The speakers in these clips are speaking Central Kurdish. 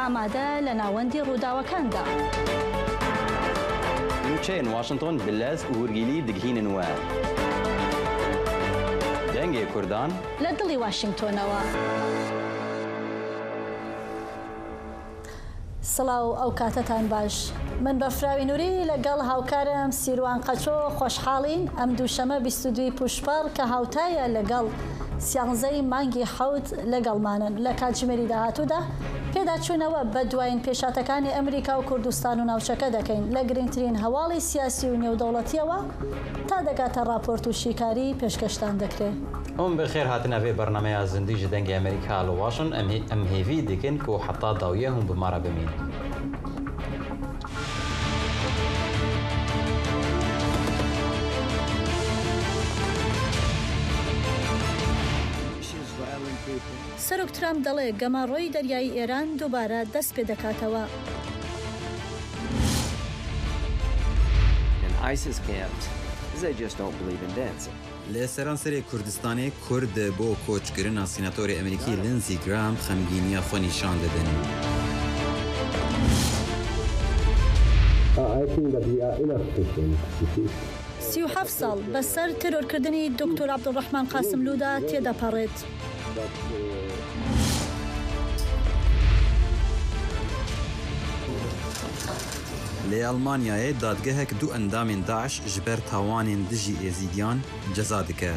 ئامادە لە ناوەندی ڕووداوەکاندا. Nûçeyên Washington bi lez û hûrgîlî digihînin we. Dengê Kurdan. لە دڵی واشینگتۆنەوە. سڵاو ئەو کاتەتان باش من بەفراوی نوری لەگەڵ هاوکارم سیروان قەچۆ خۆشحاڵین ئەم دووشەمە 22 پوشپەڕ کە هاوتایە لەگەڵ سیانزەی مانگی حەوت لەگەڵمانن لە کاتژمێری داهاتوودا پێداچوونەوە بە دوایین پێشهاتەکانی ئەمریکا و کوردستان و ناوچەکە دەکەین لە گرنگترین هەواڵی سیاسی و نێودەوڵەتیەوە تا دەگاتە ڕاپۆرت و شیکاری پێشکەشتان دەکرێ. Hûn bi xêr hatine vê bernameya zindî ji Dengê Amerîka li Washington. Em em hêvî dikin ku heta dawiyê hûn bi me re bimînin. سەرۆک ترامپ دەڵێ گەماڕۆی دەریایی ئێران دووبارە دەست پێ دەکاتەوە. In ISIS camps, they just don't believe in dancing. Li seranserê Kurdistanê Kurd bo koçkirina sînatorê Amerîkî Lindsey Graham xemgîniya xwe nîşan didin. I think that we are inefficient, you see. 37 ساڵ بەسەر تێرۆرکردنی دکتۆر عەبدولڕەحمان قاسملوودا تێدەپەڕێت. But Li Almanyayê dadgehek du endamên DAIŞ ji ber tawanên dijî Êzidiyan ceza dike.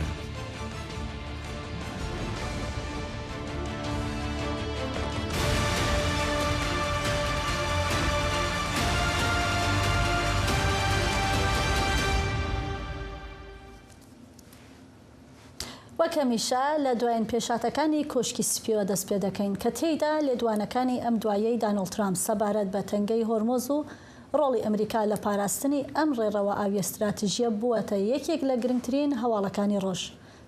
وەک هەمیشە لە دوایین پێشهاتەکانی کۆشکی سپیەوە دەست پێ دەکەین کە تێیدا لێدوانەکانی ئەم دوایەی دانۆڵد ترامپ سەبارەت بە تەنگەی هۆرمۆز و ڕۆڵی ئەمریکا لە پاراستنی ئەم ڕێڕەوە ئاویە ستراتیژیە بووەتە یەکێک لە گرنگترین هەواڵەکانی ڕۆژ.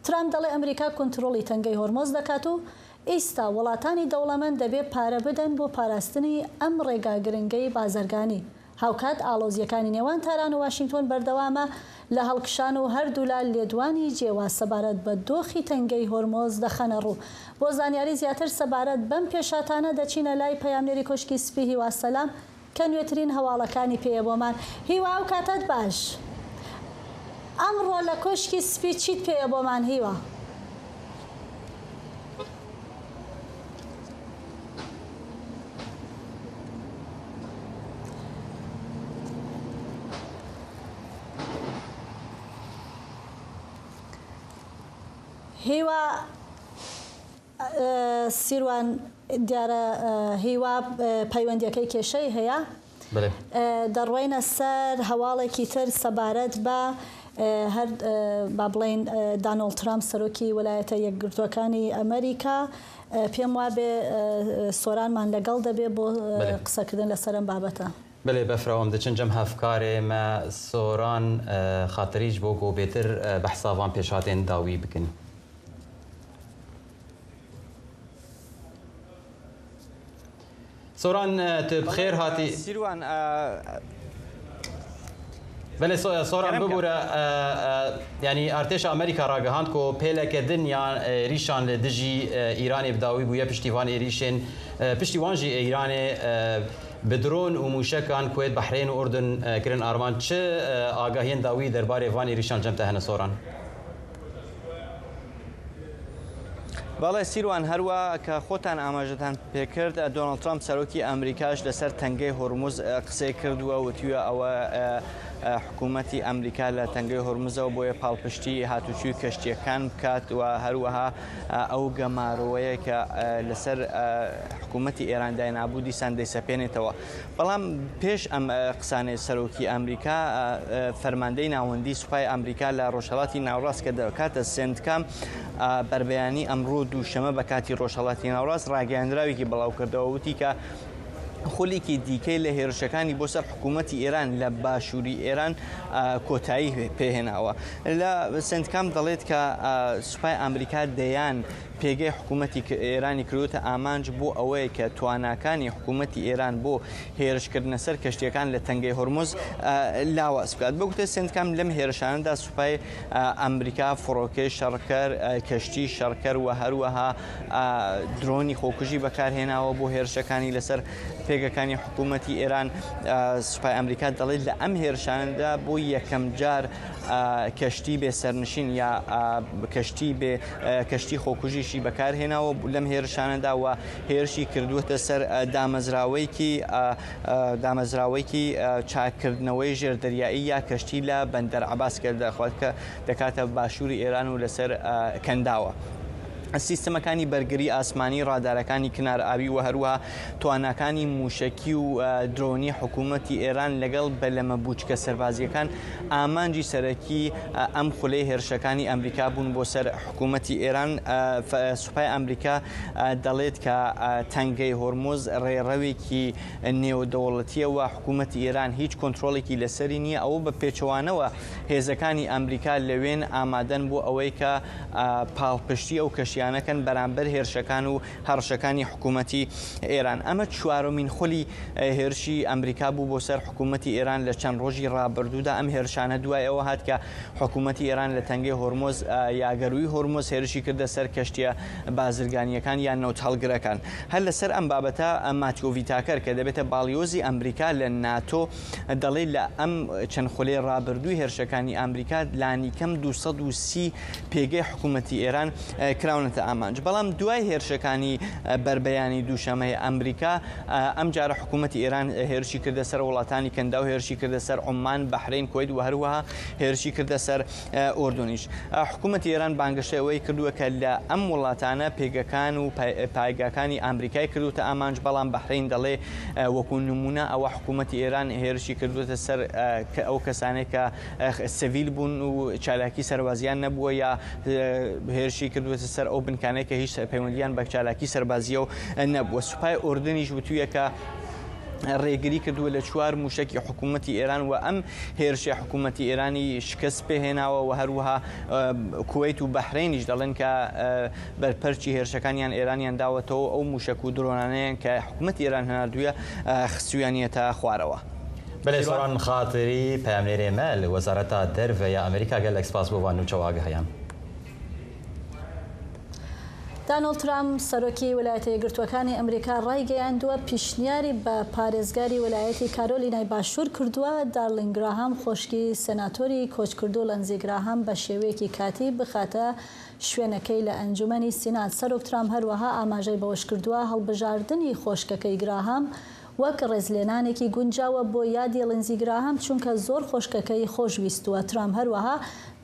ترامپ دەڵێ ئەمریکا کونترۆڵی تەنگەی هۆرمۆز دەکات و ئیستا وڵاتانی دەوڵەمەند دەبێ پارە بدەن بۆ پاراستنی ئەم ڕێگا گرنگەی بازرگانی. هاوکات ئاڵۆزییەکانی نێوان تاران و واشینگتۆن بەردەوامە لە هەڵکشان و هەردوولا لێدوانی جێواز سەبارەت بە دۆخی تەنگەی هۆرمۆز دەخەنە ڕوو. بۆ زانیاری زیاتر سەبارەت بەم پێشهاتانە دەچینە لای پەیامنێری کۆشکی سپی هیوا سەلام کە نوێترین هەواڵەکانی پێیە بۆمان. هیوا ئەو کاتەت باش. ئەمڕۆ لە کۆشکی سپی چیت پێیە بۆمان هیوا؟ هیوا سیروان دیارە هیوا پەیوەندیەکەی کێشەی هەیە. دەڕۆینە سەر هەواڵێکی تر سەبارەت بە هەر با بڵێین دانۆڵد ترامپ سەرۆکی وەلایەتە یەکگرتووەکانی ئەمریکا پێم وابێ سۆرانمان لەگەڵ دەبێ بۆ قسەکردن لەسەر ئەم بابەتە. بەێ بەفرەوەم دەچن جەم هەفکارێ مە سۆران خاتریش بۆ گۆ بێتر بەحساوان پێشهاتێن داوی بکەن. سۆران تو بخێر هاتی. سیروان بەێ سۆران ببوورە ینی ئارتێش ئەمریکا ڕاگەهاند کۆ پێلەکە دن یان ریشان لە دژی ئیرانی بداوی بووە پشتیوان ێریشên پشتیوانژی ئیرانێ bi drone û mûşekan Kuwait, Behrên û Urdun kirin armanc çi agahiyên dawî derbarê van êrişan cem te hene Soran? بەڵێ سیروان هەروە کە خۆتان ئاماژەتان پێکرد دۆناڵد ترامپ سەرۆکی ئەمریکاش لەسەر تەنگەی هۆرمز قسەی کردووە وتووە ئەوە حکوومەتی ئەمریکا لە تەنگەی هۆرمزەوە بۆیە پاڵپشتی هاتوچوی کەشتیەکان بکات و هەروەها ئەو گەمارۆیە کە لەسەر حکوومەتی ئێران داینابوو دیسان دەیسەپێنێتەوە. بەڵام پێش ئەم قسانەی سەرۆکی ئەمریکا فەرماندەی ناوەندی سوپای ئەمریکا لە ڕۆژهەڵاتی ناوەڕاست کە دەکاتە سێنتکام بەربەیانی ئەمڕۆ دووشەمە بە کاتی ڕۆژهەڵاتی ناوەڕاست ڕاگەیاندراوێکی بڵاوکردەوە وتی کە خولێکی دیکەی لە هێرشەکانی بۆ سەر حکوومەتی ئێران لە باشووری ئێران کۆتایی پێهێناوە. لە سنتکام دەڵێت کە سوپای ئەمریکا دەیان پێگەی حکوومەتی ئێرانی کردووەتە ئامانج بۆ ئەوەیە کە تواناکانی حکوومەتی ئێران بۆ هێرشکردنە سەر کەشتییەکان لە تەنگەی هورمز لاواز بکات. بە گوتەی سێنتکام لەم هێرشانەدا سوپای ئەمریکا فڕۆکەی شەڕکەر، کەشتی شەڕکەر و هەروەها درۆنی خۆکوژی بەکارهێناوە بۆ هێرشەکانی لەسەر پێگەکانی حکوومەتی ئێران. سوپای ئەمریکا دەڵێت لە ئەم هێرشانەدا بۆ یەکەمجار کەشتی بێ سەرنشین یا کەشتی بێ کەشتی خۆکوژیشی بەکارهێناوە لەم هێرشانەدا و هێرشی کردووەتە سەر دامەزراوەیەکی دامەزراوەیەکی چاککردنەوەی ژێردەریایی یا کەشتی لە بەندەر عەباس کە دەخوات کە دەکاتە باشووری ئێران و لەسەر کەنداوە. سیستمەکانی بەرگری ئاسمانی، ڕادارەکانی کنار ئاوی و هەروەها تواناکانی مووشەکی و درۆنی حکوومەتی ئێران لەگەڵ بەلەمە بووچکە سەربازییەکان ئامانجی سەرەکی ئەم خولەی هێرشەکانی ئەمریکا بوون بۆ سەر حکوومەتی ئێران. سوپای ئەمریکا دەڵێت کە تەنگەی هۆرمز ڕێڕەوێکی نێودەوڵەتییە و حکوومەتی ئێران هیچ کۆنترۆڵێکی لەسەری نییە، ئەوە بە پێچەوانەوە هێزەکانی ئەمریکا لەوێن ئامادەن بۆ ئەوەی کە پاڵپشتی ئەو کەشتیانە کەن بەرامبەر هێرشەکان و هەڕەشەکانی حکوومەتی ئێران. ئەمە چوارەمین خولی هێرشی ئەمریکا بوو بۆ سەر حکوومەتی ئێران لە چەند ڕۆژی ڕابردوودا. ئەم هێرشانە دوای ئەوە هات کە حکوومەتی ئێران لە تەنگەی هۆرمۆز یا گەرووی هۆرمۆز هێرشی کردە سەر کەشتییە بازرگانییەکان یان نەوتهەڵگرەکان. هەر لەسەر ئەم بابەتە ماتیۆ ڤیتاکەر کە دەبێتە باڵیۆزی ئەمریکا لە ناتۆ دەڵێت لە ئەم چەند خولەی ڕابردووی هێرشەکانی ئامریکا لانیکەم 230 پێگەی حکوومەتی ئێران کراونەتە ئامانج. بەڵام دوای هێرشەکانی بەربەیانی دووشەممەی ئەمریکا، ئەمجارە حکوومەتی ئێران هێرشی کردە سەر وڵاتانی کەنداو، هێرشی کردە سەر عوممان، بەحرەین، کوەیت و هەروەها هێرشی کردە سەر ئوردنیش. حکوومەتی ئێران بانگەشەی ئەوەی کردووە کە لە ئەم وڵاتانە پێگەکان و پایگاکانی ئامریکای کردووتە ئامانج، بەڵام بەحرەین دەڵێ وەکوو نموونە ئەوە حکوومەتی ئێران هێرشی کردووەتە سەر ئەو کەسانەی کە سڤیل بوون و چالاکی سەربازیان نەبووە یا هێرشی کردووەتە سەر ئەو بنکانەی کە هیچ پەیوەندیان بە چالاکی سەربازیەوە نەبووە. سوپای ئوردنیش وتوویە کە ڕێگری کردووە لە چوار مووشەکی حکوومەتی ئێران و ئەم هێرشەی حکوومەتی ئێرانی شکست پێهێناوە و هەروەها کوەیت و بەحرەینیش دەڵێن کە بەرپەرچی هێرشەکانیان ئێرانیان داوەتەوە ئەو مووشەک و درۆنانەیان کە حکوومەتی ئێران هەناردوویە خستوویانیەتە خوارەوە. بەلێ سۆران خاتری پەیامنێرێ مە لە وەزارەتا دەرڤە یا ئەمریکا گەلەک سپاس بۆ ڤان نوچە و ئاگەهیان. دانۆڵد ترامپ، سەرۆکی ویلایەتە یەکگرتووەکانی ئەمریکا ڕایگەیاندووە، پیشنیاری بە پارێزگاری ویلایەتی کارۆلینای باشوور کردووە، دارلین گراهام خۆشکی سێناتۆری کۆچکردوو لەنزی گراهام بە شێوەیەکی کاتی بخاتە شوێنەکەی لە ئەنجومەنی سینات. سەرۆک ترامپ هەروەها ئاماژەی بەوەشکردووە، هەڵبژاردنی خۆشکەکەی گراهام وەک ڕێزلێنانێکی گونجاوە بۆ یادی ڵینزی گراهام چونکە زۆر خۆشکەکەی خۆش ویستووە. ترامپ هەروەها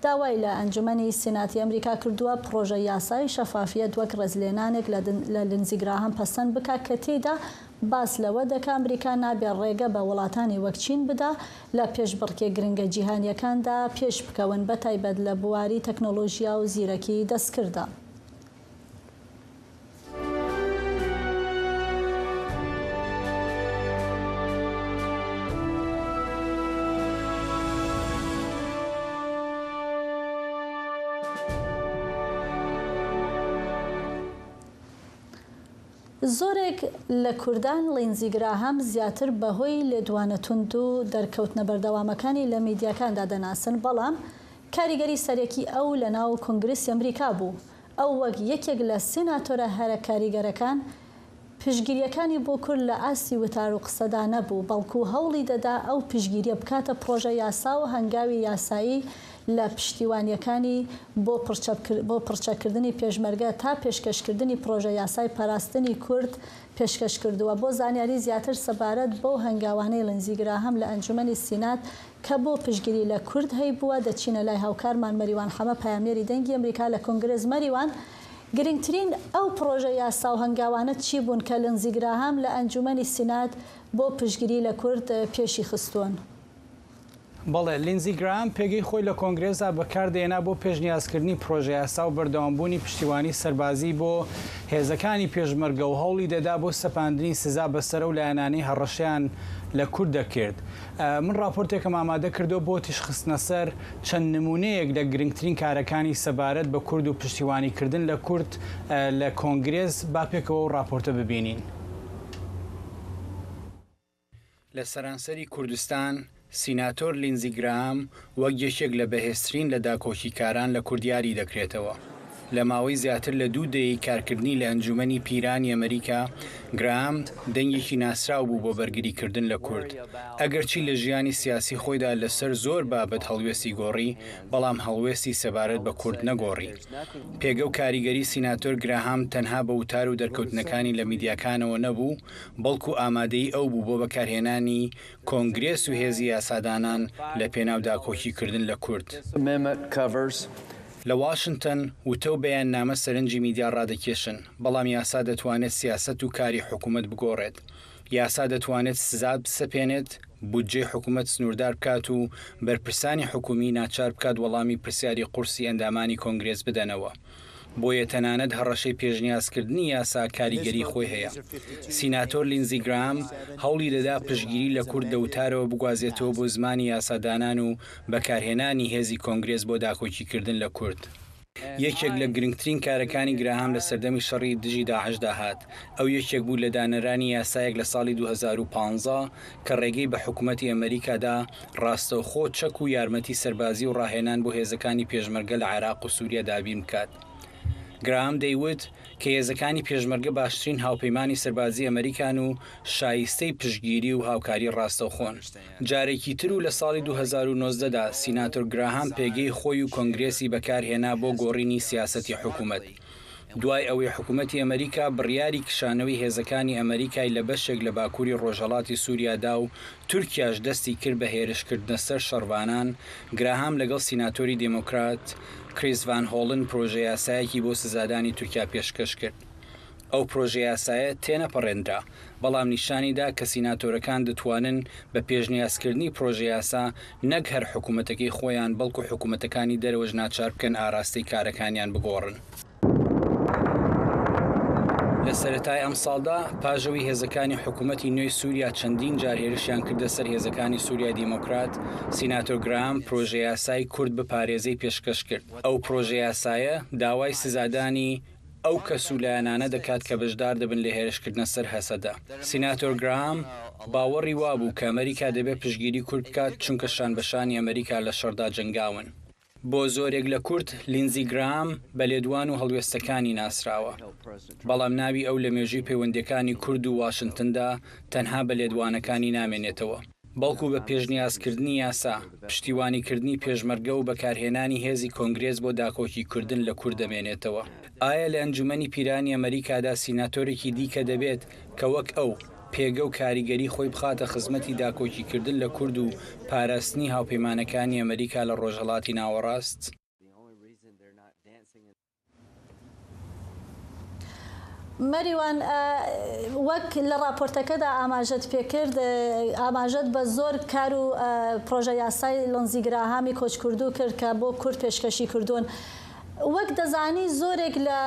داوای لە ئەنجومەنی سیناتی ئەمریکا کردووە پڕۆژە یاسای شەفافیەت وەک ڕێزلێنانێک لە لینزی گراهام پەسەند بکا کە تێیدا باس لەوە دەکا ئەمریکا نابێ ڕێگە بە وڵاتانی وەک چین بدا لە پێشبڕکێ گرنگە جیهانییەکاندا پێش بکەون بەتایبەت لە بواری تەکنۆلۆژیا و زیرەکی دەستکرددا. زۆرێک لە کوردان ڵینزی گراهام زیاتر بەهۆی لێدوانە توند و دەرکەوتنە بەردەوامەکانی لە میدیاکاندا دەناسن، بەڵام کاریگەری سەرەکی ئەو لەناو کۆنگرسی ئەمریکا بوو. ئەو وەک یەکێک لە سیناتۆرە هەرە کاریگەرەکان، پشتگیرییەکانی بۆ کورد لە ئاستی وتار و قسەدا نەبوو، بەڵکو هەوڵی دەدا ئەو پشتگیرییە بکاتە پڕۆژە یاسا و هەنگاوی یاسایی لە پشتیوانییەکانی بۆ بۆ پڕچەککردنی پێشمەرگە تا پێشکەشکردنی پڕۆژە یاسای پاراستنی کورد پێشکەش کردووە. بۆ زانیاری زیاتر سەبارەت بەو هەنگاوانەی ڵینزی گراهام لە ئەنجومەنی سینات کە بۆ پشتگیری لە کورد هەیبووە، دەچینە لای هاوکارمان مەریوان حەمە پەیامنێری دەنگی ئەمریکا لە کۆنگرس. مەریوان، گرنگترین ئەو پڕۆژە یاسا و هەنگاوانە چی بوون کە لنزی گراهام لە ئەنجومەنی سینات بۆ پشتگیری لە کورد پێشی خستوون؟ بەڵێ، لینزی گراهام پێگەی خۆی لە کۆنگرێسدا بەکاردەهێنا بۆ پێشنیازکردنی پرۆژەیاسا و بەردەوامبوونی پشتیوانی سەربازی بۆ هێزەکانی پێشمەرگە و هەوڵی دەدا بۆ سەپاندنی سزا بەسەر ئەو لایەنانەی هەڕەشەیان لە کورد دەکرد. من ڕاپۆرتێکم ئامادە کردووە بۆ تیشکخستنەسەر چەند نموونەیەک لە گرنگترین کارەکانی سەبارەت بە کورد و پشتیوانیکردن لە کورد لە کۆنگرێس، با پێکەوە ئەو ڕاپۆرتە ببینین. لە سەرانسەری کوردستان، سیناتۆر لینزی گراهام وەک یەکێک لە بەهێزترین لە داکۆکیکاران لە کورد یاری دەکرێتەوە. لە ماوەی زیاتر لە دوو دەیەی کارکردنی لە ئەنجومەنی پیرانی ئەمریکا، گراهام دەنگێکی ناسراو بوو بۆ بەرگریکردن لە کورد. ئەگەرچی لە ژیانی سیاسی خۆیدا لەسەر زۆر بابەت هەڵوێستی گۆڕی، بەڵام هەڵوێستی سەبارەت بە کورد نەگۆڕی. پێگە و کاریگەری سیناتۆر گراهام تەنها بە وتار و دەرکەوتنەکانی لە میدیاکانەوە نەبوو، بەڵکو ئامادەیی ئەو بوو بۆ بەکارهێنانی کۆنگرێس و هێزی یاسادانان لە پێناو داکۆکیکردن لە کورد. لە واشنتن، وتە و بەیاننامە سەرنجی میدیا ڕادەکێشن، بەڵام یاسا دەتوانێت سیاسەت و کاری حکومەت بگۆڕێت. یاسا دەتوانێت سزا بسەپێنێت، بودجەی حکومەت سنووردار بکات و بەرپرسانی حکومی ناچار بکات وەڵامی پرسیاری قورسی ئەندامانی کۆنگرێس بدەنەوە. بۆیە تەنانەت هەڕەشەی پێشنیازکردنی یاسا کاریگەری خۆی هەیە. سیناتۆر لینزی گراهام هەوڵی دەدا پشتگیری لە کورد لە وتارەوە بگوازێتەوە بۆ زمانی یاسادانان و بەکارهێنانی هێزی کۆنگرێس بۆ داکۆکیکردن لە کورد. یەکێک لە گرنگترین کارەکانی گراهام لە سەردەمی شەڕی دژی داعشدا هات. ئەو یەکێک بوو لە دانەرانی یاسایەک لە ساڵی 2015 کە ڕێگەی بە حکومەتی ئەمریکا دا ڕاستەوخۆ چەک و یارمەتی سەربازی و ڕاهێنان بۆ هێزەکانی پێشمەرگە لە عێراق و سووریا دابین بکات. گراهام دەیوت کە هێزەکانی پێشمەرگە باشترین هاوپەیمانی سەربازی ئەمریکان و شایستەی پشتگیری و هاوکاری ڕاستەوخۆن. جارێکی تر و لە ساڵی 2019 دا سیناتۆر گراهام پێگەی خۆی و کۆنگرێسی بەکارهێنا بۆ گۆڕینی سیاسەتی حکومەت. دوای ئەوەی حکومەتی ئەمریکا بڕیاری کشانەوەی هێزەکانی ئەمریکای لە بەشێک لە باکوری ڕۆژهەڵاتی سوریا دا و تورکیاش دەستی کرد بە هێرشکردنە سەر شەڕڤانان، گراهام لەگەڵ سیناتۆری دێمۆکرات کریس ڤان هۆڵن پرۆژەیاسایەکی بۆ سزادانی تورکیا پێشکەش کرد. ئەو پرۆژەیاسایە تێنەپەڕێنرا، بەڵام نیشانی دا کە سیناتۆرەکان دەتوانن بە پێشنیازکردنی پرۆژەیاسا نەک هەر حکومەتەکەی خۆیان بەڵکو حکومەتەکانی دەرەوەش ناچار بکەن ئاراستەی کارەکانیان بگۆڕن. لە سەرەتای ئەمساڵدا، پاش ئەوەی هێزەکانی حکومەتی نوێی سوریا چەندین جار هێرشیان کردە سەر هێزەکانی سوریای دیموکرات، سیناتۆر گراهام پرۆژەیاسای کورد بپارێزەی پێشکەش کرد. ئەو پرۆژەیاسایە داوای سزادانی ئەو کەس و لایەنانە دەکات کە بەشدار دەبن لە هێرشکردنە سەر هەسەدە. سیناتۆر گراهام باوەڕی وابوو کە ئەمریکا دەبێت پشتگیری کورد بکات چونکە شانبەشانی ئەمریکا لە شەڕدا جەنگاون. بۆ زۆرێک لە کورد، لینزی گراهام بە لێدوان و هەڵوێستەکانی ناسراوە. بەڵام ناوی ئەو لە مێژووی پەیوەندییەکانی کورد و واشنتندا تەنها بە لێدوانەکانی نامێنێتەوە. بەڵکو بە پێشنیازکردنی یاسا، پشتیوانیکردنی پێشمەرگە و بەکارهێنانی هێزی کۆنگرێس بۆ داکۆکیکردن لە کورد دەمێنێتەوە. ئایا لە ئەنجومەنی پیرانی ئەمەریکادا سیناتۆرێکی دیکە دەبێت کە وەک ئەو، پێگە و کاریگەری خۆی بخاتە خزمەتی داکۆکیکردن لە کورد و پاراستنی هاوپەیمانەکانی ئەمەریکا لە ڕۆژهەڵاتی ناوەڕاست؟ مەریوان، وەک لە ڕاپۆرتەکەدا ئاماژەت پێکرد، ئاماژەت بە زۆر کار و پرۆژە یاسای لۆنزی گراهامی کۆچکردوو کرد کە بۆ کورد پێشکەشی کردوون. وەک دەزانی زۆرێک لە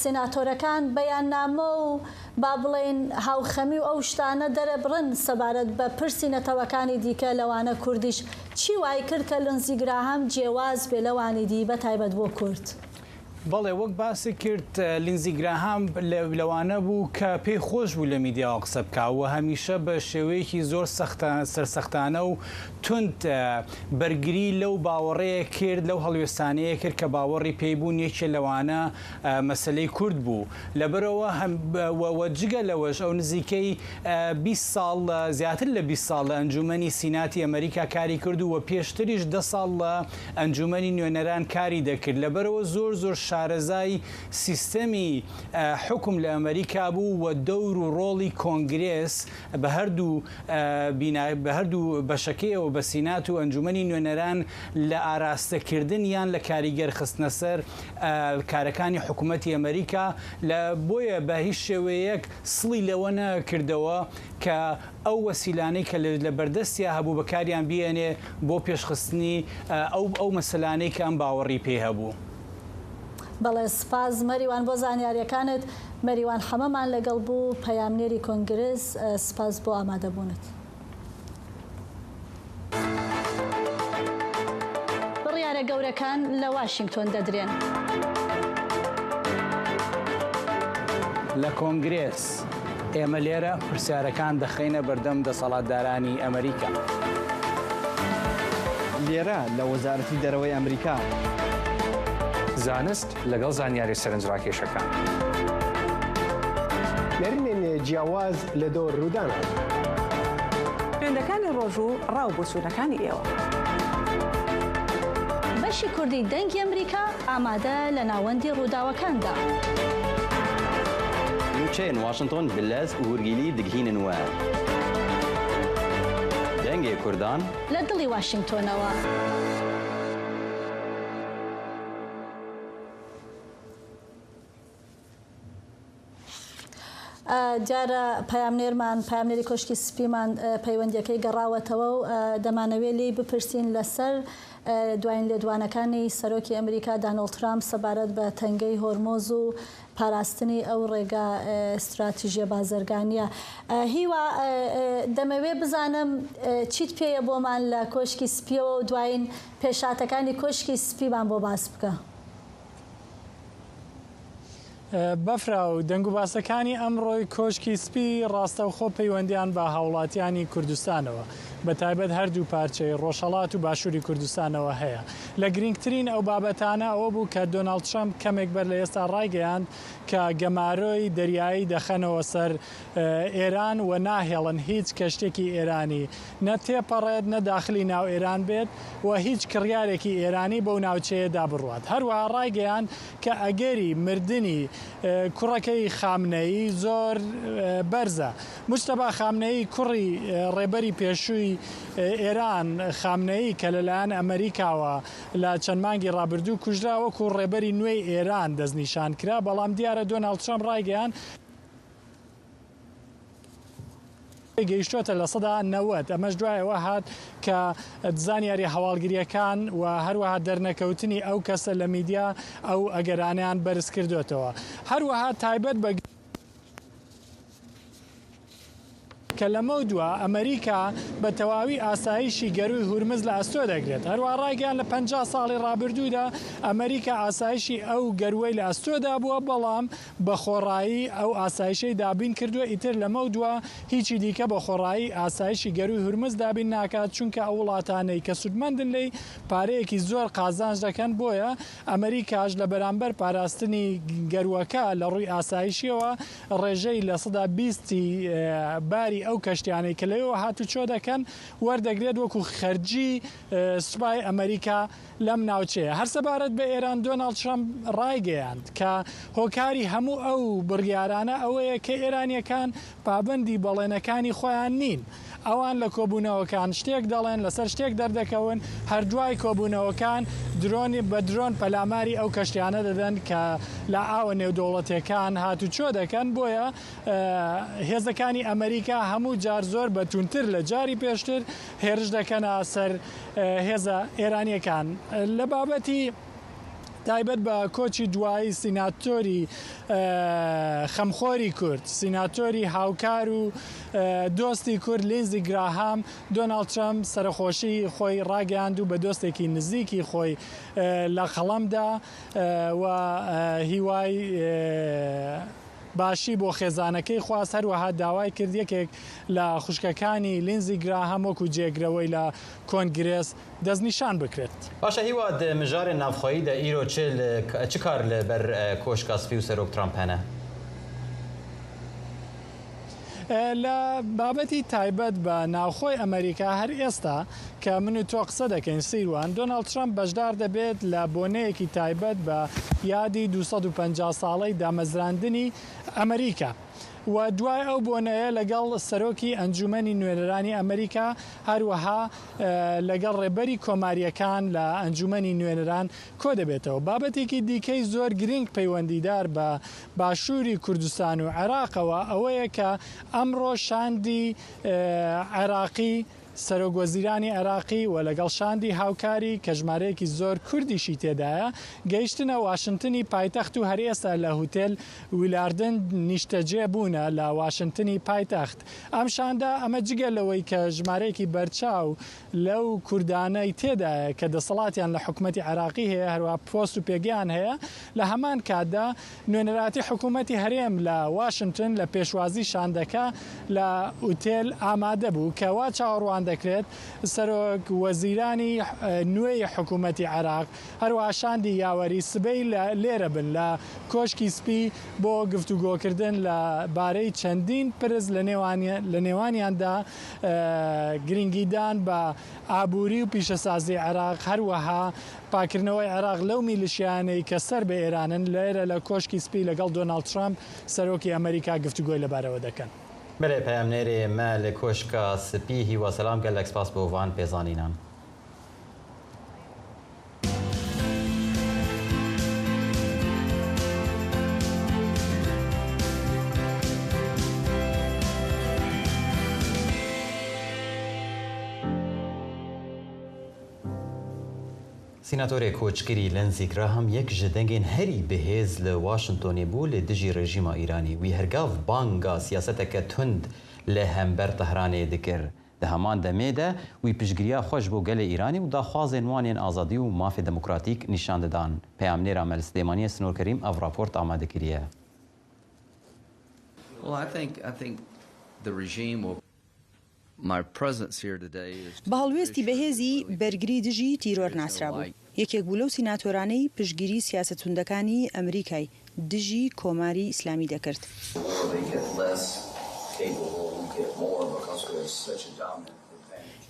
سێناتۆرەکان بەیاننامە و با بڵێین هاوخەمی و ئەو شتانە دەرەبڕن سەبارەت بە پرسی نەتەوەکانی دیکە لەوانە کوردیش، چی وای کرد کە لنزی گراهام جیواز بێ لەوانی دی بە تایبەت بۆ کورد؟ بەڵێ وەک باست کرد لینزی گراهام لەوانە بوو کە پێی خۆش بوو لە میدیاوە قسە بکا و هەمیشە بە شێوەیەکی زۆر سەرسەختانە و توند بەرگری لەو باوەڕەیە کرد لەو هەڵوێستانەیە کرد کە باوەڕی پێی بوون یەکێ لەوانە مەسەلەی کورد بوو لەبەرئەوە و جگە لەوەش ئەو نزیکەی 20 ساڵ زیاتر لە 20 ساڵ لە ئەنجومەنی سیناتی ئەمریکا کاری کرد و پێشتریش دە ساڵ لە ئەنجومەنی نوێنەران کاری دەکرد لەبەرئەوە زۆر زۆر شار. شارەزای سیستەمی حوکم لە ئەمەریکا بوو و دەور و ڕۆڵی کۆنگرێس بە هەردوو بینا بە هەردوو بەشەکەیەوە بە سینات و ئەنجومەنی نوێنەران لە ئاراستەکردن یان لە کاریگەر خستنە سەر کارەکانی حکومەتی ئەمەریکا لە بۆیە بە هیچ شێوەیەک سڵی لەوە نەکردەوە کە ئەو وەسیلانەی کە لە بەردەستیا هەبوو بەکاریان بیێنێ بۆ پێشخستنی ئەو ئەو مەسەلانەی کە ئەم باوەڕی پێی هەبوو. بەڵێ سپاس مەریوان بۆ زانیاریەکانت. مەریوان حەمەمان لەگەڵ بوو پەیامنێری کۆنگرس سپاس بۆ ئامادەبوونت. بڕیارە گەورەکان لە واشینگتۆن دەدرێن. لە کۆنگرێس، ئێمە لێرە پرسیارەکان دەخەینە بەردەم دەسەڵاتدارانی ئەمریکا. لێرە لە وەزارەتی دەرەوەی ئەمریکا. زانست لەگەڵ زانیاریە سەرنجڕاکێشەکان. نەرینێن جیاواز لە دەور روودانان. ترێندەکانی ڕۆژ و ڕا و بۆچوونەکانی ئێوە. بەشی کوردی دەنگی ئەمریکا ئامادە لە ناوەندی ڕووداوەکاندا. نوچەێن واشنتۆن bi lez û hûrgîlî digihînin we. Dengê Kurdan. لە دڵی واشینگتۆنەوە. دیارە پەیامنێرمان، پەیامنێری کۆشکی سپیمان پەیوەندییەکەی گەڕاوەتەوە و دەمانەوێت لێی بپرسین لەسەر دوایین لێدوانەکانی سەرۆکی ئەمریکا دانۆڵد ترامپ سەبارەت بە تەنگەی هۆرمۆز و پاراستنی ئەو ڕێگا ستراتیژیە بازرگانییە. هیوا دەمەوێت بزانم چیت پێیە بۆمان لە کۆشکی سپیەوە و دوایین پێشهاتەکانی کۆشکی سپیمان بۆ باس بکە. بەفراو، دەنگوباسەکانی ئەمڕۆی کۆشکی سپی ڕاستەوخۆ پەیوەندیان بە هاوڵاتیانی کوردستانەوە، بە تایبەت هەردوو پارچەی ڕۆژهەڵات و باشووری کوردستانەوە هەیە. لە گرینگترین ئەو بابەتانە ئەوە بوو کە دۆناڵد ترەمپ کەمێک بەر لە ئێستا ڕایگەیاند کە گەمارۆی دەریایی دەخەنەوە سەر ئێران و ناهێڵن هیچ کەشتێکی ئێرانی نە تێپەڕێت نە داخلی ناو ئێران بێت و هیچ کڕیارێکی ئێرانی بەو ناوچەیەدا بڕوات. هەروەها ڕایگەیاند کە ئەگەری مردنی کوڕەکەی خامنەیی زۆر بەرزە. موجتەبا خامنەیی کوڕی ڕێبەری پێشووی ئێران خامنەیی کە لەلایەن ئەمەریکاوە لە چەند مانگی ڕابردوو کوژرا وەکو ڕێبەری نوێی ئێران دەستنیشان کرا، بەڵام دیارە دۆناڵد ترەمپ ڕایگەیاند، گەیشتۆتە 90%، ئەمەش دوای ئەوە هات کە زانیاریە هەواڵگرییەکان و هەروەها دەرنەکەوتنی ئەو کەسە لە میدیا ئەو ئەگەرانەیان بەرزکردۆتەوە. هەروەها تایبەت بە. کە لەمەودوا ئەمەریکا بە تەواوی ئاسایشی گەرووی هورمز لە ئەستۆ دەگرێت. هەروەها ڕایگەیاند لە 50 ساڵی ڕابردوودا ئەمەریکا ئاسایشی ئەو گەرووەی لە ئەستۆدا بووە، بەڵام بە خۆڕایی ئەو ئاسایشەی دابین کردووە، ئیتر لەمەودوا هیچی دیکە بە خۆڕایی ئاسایشی گەرووی هورمز دابین ناکات، چونکە ئەو وڵاتانەی کە سوودمەندن لێی پارەیەکی زۆر قازانج دەکەن، بۆیە ئەمەریکاش لە بەرامبەر پاراستنی گەرووەکە لە ڕووی ئاسایشیەوە ڕێژەی 20% ی باری ئەو کەشتیانەی کە لەوێوە هاتوچۆ دەکەن وەردەگرێت وەکو خەرجی سوپای ئەمەریکا لەم ناوچەیە. هەر سەبارەت بە ئێران دۆناڵد ترەمپ ڕایگەیاند کە هۆکاری هەموو ئەو بڕیارانە ئەوەیە کە ئێرانییەکان پابەندی بەڵێنەکانی خۆیان نین. ئەوان لە کۆبوونەوەکان شتێک دەڵێن، لەسەر شتێک دەردەکەون، هەر دوای کۆبوونەوەکان درۆن بە درۆن پەلاماری ئەو کەشتیانە دەدەن کە لە ئاوە نێودەوڵەتییەکان هاتوچۆ دەکەن، بۆیە هێزەکانی ئەمەریکا هەموو جار زۆر بە توندتر لە جاری پێشتر هێرش دەکەنە سەر هێزە ئێرانییەکان. لە بابەتی تایبەت بە کۆچی دوایی سیناتۆری خەمخۆری کورد، سیناتۆری هاوکار و دۆستی کورد لینزی گراهام، دۆناڵد ترەمپ سەرەخۆشی خۆی ڕاگەیاند و بە دۆستێکی نزیکی خۆی لە قەڵەمدا و هیوای باشی بۆ خێزانەکەی خواست، هەروەها داوای کرد یەکێک لە خوشکەکانی لینزی گراهام وەکو جێگرەوەی لە کۆنگرێس دەستنیشان بکرێت. باشە هیوا di mijarên navxweyî de îro çi li çi kar li ber Koşka Spî û Serok Trump hene? لە بابەتی تایبەت بە ناوخۆی ئەمەریکا هەر ئێستا کە من و تۆ قسە دەکەین سیروان، دۆناڵد ترەمپ بەشدار دەبێت لە بۆنەیەکی تایبەت بە یادی 250 ساڵەی دامەزراندنی ئەمەریکا و دوای ئەو بۆنەیە لەگەڵ سەرۆکی ئەنجومەنی نوێنەرانی ئەمەریکا هەروەها لەگەڵ ڕێبەری کۆمارییەکان لە ئەنجومەنی نوێنەران کۆدەبێتەوە. بابەتێکی دیکەی زۆر گرنگ پەیوەندیدار بە باشووری کوردستان و عێراقەوە ئەوەیە کە ئەمڕۆ شاندی عێراقی، سەرۆک وەزیرانی عێراقی و لەگەڵ شاندی هاوکاری کە ژمارەیەکی زۆر کوردیشی تێدایە گەیشتنە واشنتنی پایتەخت و هەرئێستا لە هوتێل ویلاردن نیشتەجێ بوونە لە واشنتنی پایتەخت. ئەم شاندە ئەمە جگە لەوەی کە ژمارەیەکی بەرچاو لەو کوردانەی تێدایە کە دەسەڵاتیان لە حکومەتی عێراقی هەیە، هەروەها پۆست و پێگەیان هەیە، لە هەمان کاتدا نوێنەراتی حکومەتی هەرێم لە واشنتن لە پێشوازی شاندەکە لە ئوتێل ئامادە بوو کە وا چاوەڕوان دەکرێت سەرۆک وەزیرانی نوێی حکومەتی عێراق هەروەها شاندی یاوەری سبەی لێرە بن لە کۆشکی سپی بۆ گفتوگۆکردن لە بارەی چەندین پرس لە نێوانیاندا گرنگیدان بە ئابووری و پیشەسازی عێراق، هەروەها پاککردنەوەی عێراق لەو میلیشیایانەی کە سەر بە ئێرانن، لێرە لە کۆشکی سپی لەگەڵ دۆناڵد ترەمپ، سەرۆکی ئەمەریکا گفتوگۆی لەبارەوە دەکەن. بەلێ پەیامنێرێ مە لە کۆشکا سپی هیوا سەلام گەلەک سپاس بۆ ڤان پێزانینان. سیناتۆرê koçkirî Lindsey Graham yek ji dengên herî bihêz li Washingtonê bû li dijî rejîma Îranê. Wî hergav banga siyaseteke tund li hember Tehranê dikir. Di heman demê de wî piştgiriya xwe ji bo gelê Îranê û daxwazên wan yên azadî û mafê demokratîk nîşan didan. Peyamnêra me li Silêmaniyê Sinor Kerîm ev raport amade kiriye. بە هەڵوێستی بەهێزی بەرگری دژی تیرۆر ناسرابوو. یەکێک بوو لەو سیناتۆرانەی پشتگیری سیاسە توندەکانی ئەمریکای دژی کۆماری ئیسلامی دەکرد.